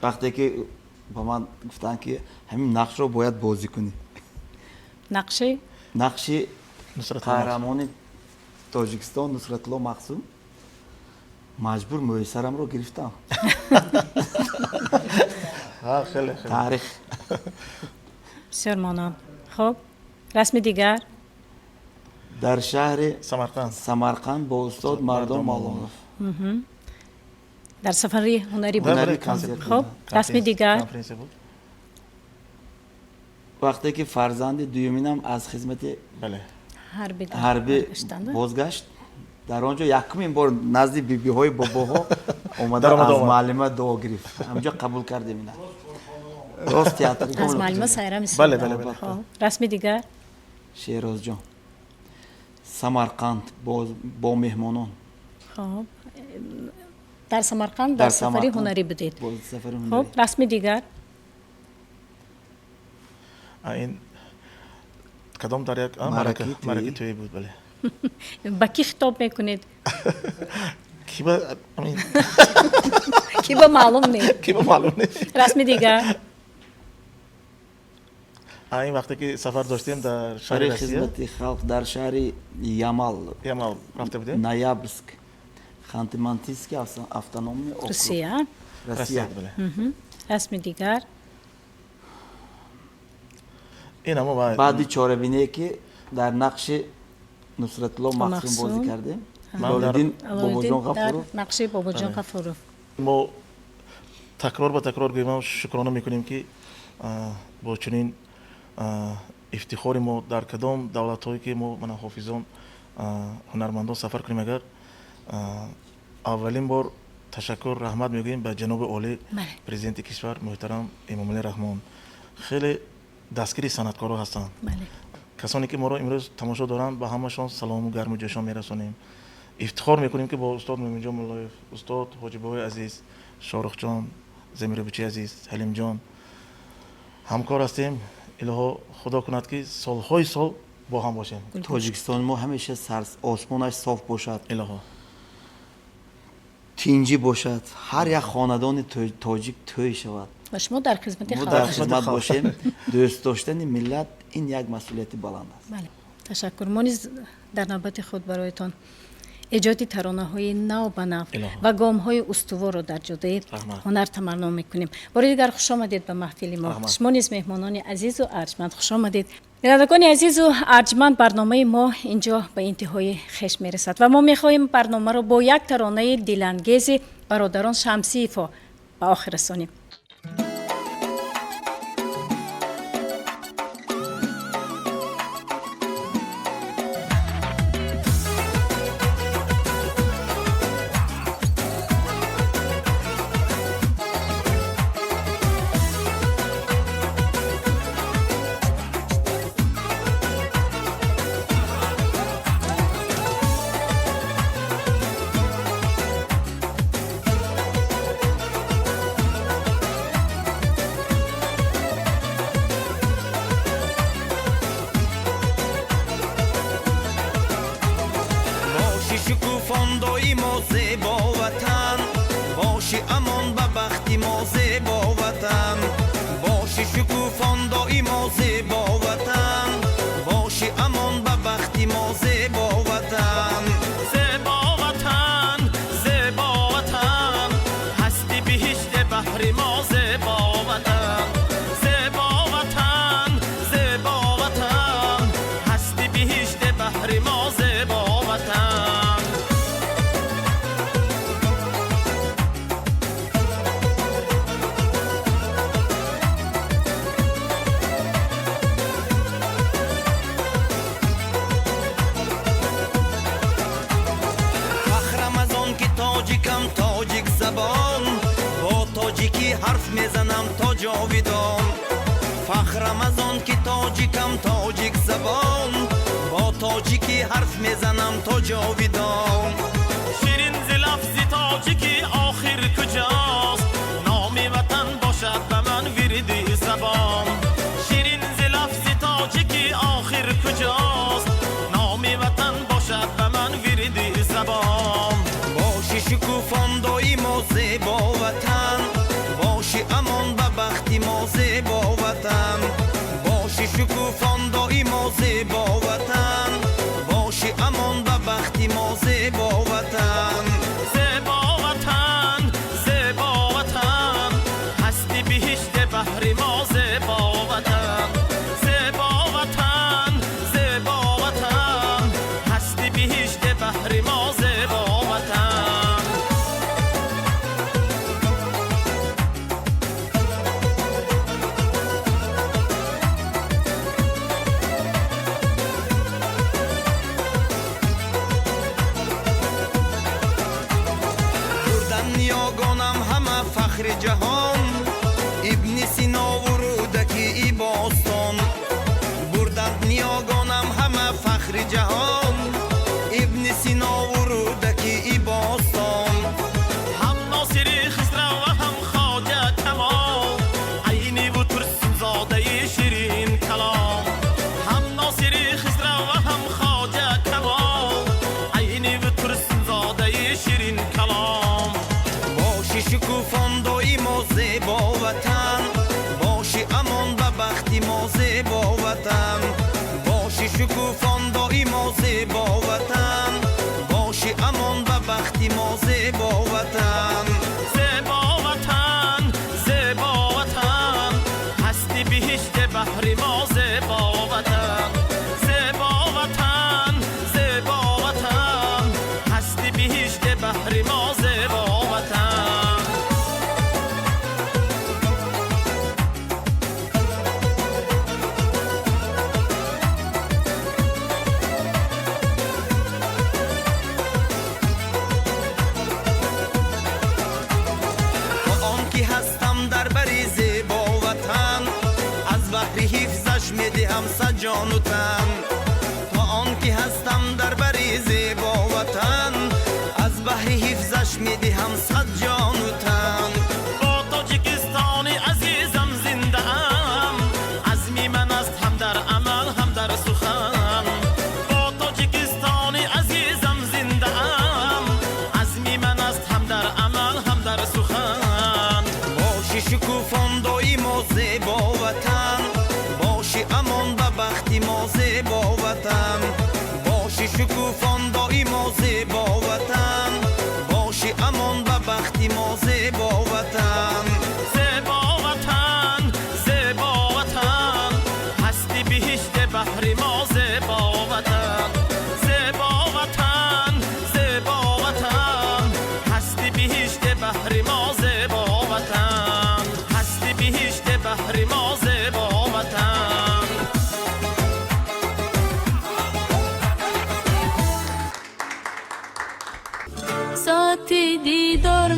вақте ки ба ман гуфтанд, ки ҳамин нақшро бояд бозӣ кунӣ. Нақши? Нақши қаҳрамони Тоҷикистон Нусратулло Махсум. Маҷбур мӯи сарамро гирифтам. Таърих. Бисёр монанд. Хуб, расми дигар? Дар шаҳри Самарқанд. Самарқанд бо устод Мардон Мавлонов. Дар сафари ҳунарӣ буд. Хуб, расми дигар? Вақте ки фарзанди дуюминам аз хизмати ҳарбӣ бозгашт, дар он ҷо якумин бор назди бибиҳои бобоҳо омада, аз муаллима дуо гирифт. Ҳамҷо қабул кардем ина. Рост театр. Аз муаллима Сайра. Бале, бале. Расми дигар? Шерозҷон, Самарқанд бо меҳмонон. Хуб, дар Самарқанд дар сафари ҳунарӣ будед. Хуб, расми дигар? Ин кадом дар як мараки тӯй буд, бале. Ба кӣ хитоб мекунед? Ки ба? Ки ба маълум не. Ки ба маълум не. Расми дигар? Ин вақте ки сафар доштем дар шаҳри Россия. Хизмати халқ дар шаҳри Ямал. Ямал рафта будем. Ноябрьск, Ханты-Мансийский автономный округ. Русия. Россия. Расми дигар? Ин ҳамо баъди чорабиние ки дар нақши Нусратулло Махсум бозӣ кардем. Алолиддин Бобоҷон Ғафуров. Нақши Бобоҷон Ғафуров. Мо такрор ба такрор гӯем, шукрона мекунем, ки бо чунин ифтихори мо дар кадом давлатҳое ки мо, мана, ҳофизон, ҳунармандон сафар кунем, агар аввалин бор ташаккур, раҳмат мегӯем ба ҷаноби олӣ, президенти кишвар муҳтарам Эмомалӣ Раҳмон. Хеле дастгири санъаткорҳо ҳастанд. Касоне ки моро имрӯз тамошо доранд, ба ҳамашон салому гарму ҷӯшон мерасонем. Ифтихор мекунем, ки бо устод Муъминҷон Муллоев, устод Ҳоҷибои азиз, Шоҳрухҷон, Замирабучи азиз, Ҳалимҷон ҳамкор ҳастем. Илоҳо, Худо кунад, ки солҳои сол бо ҳам бошем. Тоҷикистони мо ҳамеша осмонаш соф бошад. Илоҳо. Тинҷӣ бошад, ҳар як хонадони тоҷик тӯй шавад. Ва шумо дар хизмати мо дар хизмат бошем. Дӯст доштани миллат ин як масъулияти баланд аст. Бале, ташаккур. Мо низ дар навбати худ бароятон эҷоди таронаҳои нав ба нав ва гомҳои устуворро дар ҷодаи ҳунар таманно мекунем. Бори дигар хуш омадед ба маҳфили мо. Шумо низ, меҳмонони азизу арҷманд, хуш омадед. Бинандагони азизу арҷманд, барномаи мо инҷо ба интиҳои хеш мерасад ва мо мехоҳем барномаро бо як таронаи дилангези бародарон Шамсиевҳо ба охир расонем. Шукуфон доимо, зебо ватан, боши амон ба бахти мо, зебо ватан, боши шукуфон доимо, зебо ватан, боши амон ба бахти мо, зебо ватан, зебо ватан, зебо ватан, ҳасти биҳишт баҳри мо, зебо ватан, зебо ватан, зебо ватан, ҳасти биҳишт баҳри мо, зебо ватан. Тоҷикӣ ҳарф мезанам то ҷовидон. Ширин зи лафзи тоҷикӣ охир куҷост? Номи ватан бошад ба ман вирди забон. Ширин зи лафзи тоҷикӣ охир куҷост? Номи ватан бошад ба ман вирди забон. Боши шукуфон доимо зебо ватан, боши амон ба бахти мо зебо ватан. Боши шукуфон доимо зебо ватан, боши амон ба бахти мо зебо ватан. Зебо ватан, зебо ватан, ҳасти биҳишт баҳри мо зебо ватан. Зебо ватан, зебо ватан, ҳасти биҳишт баҳри мо зебо ватан. Ниёгонам ҳама фахри ҷаҳон, Ибни Синову Рӯдакии бостон. Бурданд ниёгонам ҳама фахри ҷаҳон, Ибни Синову Рӯдакии бостон. Ҳам Носири Хисрав ва ҳам Хоҷа Камол, Айниву Турсунзодаи ширинкалом. Ҳам Носири Хисрав ва ҳам Хоҷа Камол, Айниву Турсунзодаи ширинкалом. Боши шукуфон доимо зебо ватан, боши амон ба бахти мо зебо ватан. Боши шукуфон доимо зебо ватан, боши амон ба бахти мо зебо ватан. Зебо ватан, зебо ватан, ҳасти биҳишт баҳри мо зебо ватан. Зебо ватан, зебо ватан, ҳасти биҳишт баҳри мо зебо ватан. То он ки ҳастам дар бари зебо ватан, аз баҳри ҳифзаш медиҳам сад ҷону тан. То он ки ҳастам дар бари зебо ватан, аз баҳри ҳифзаш медиҳам сад ҷону тан. Бо Тоҷикистони азизам зиндаам, азми ман аст ҳам дар амал ҳам дар сухан. Бо Тоҷикистони азизам зиндаам, азми ман аст ҳам дар амал ҳам дар сухан. Боши шукуфон доимо зебо ватан, боши амон ба бахти мо зебо ватан. Боши шукуфон доимо зебо ватан, боши амон ба бахти мо зебо ватан. Зебо ватан, зебо ватан, ҳасти биҳишт баҳри мо зебо ватан. Зебо ватан, зебо ватан, ҳасти биҳишт баҳри мо зебо ватан. Ҳасти биҳишт баҳри мо зебо ватан. Соати дидор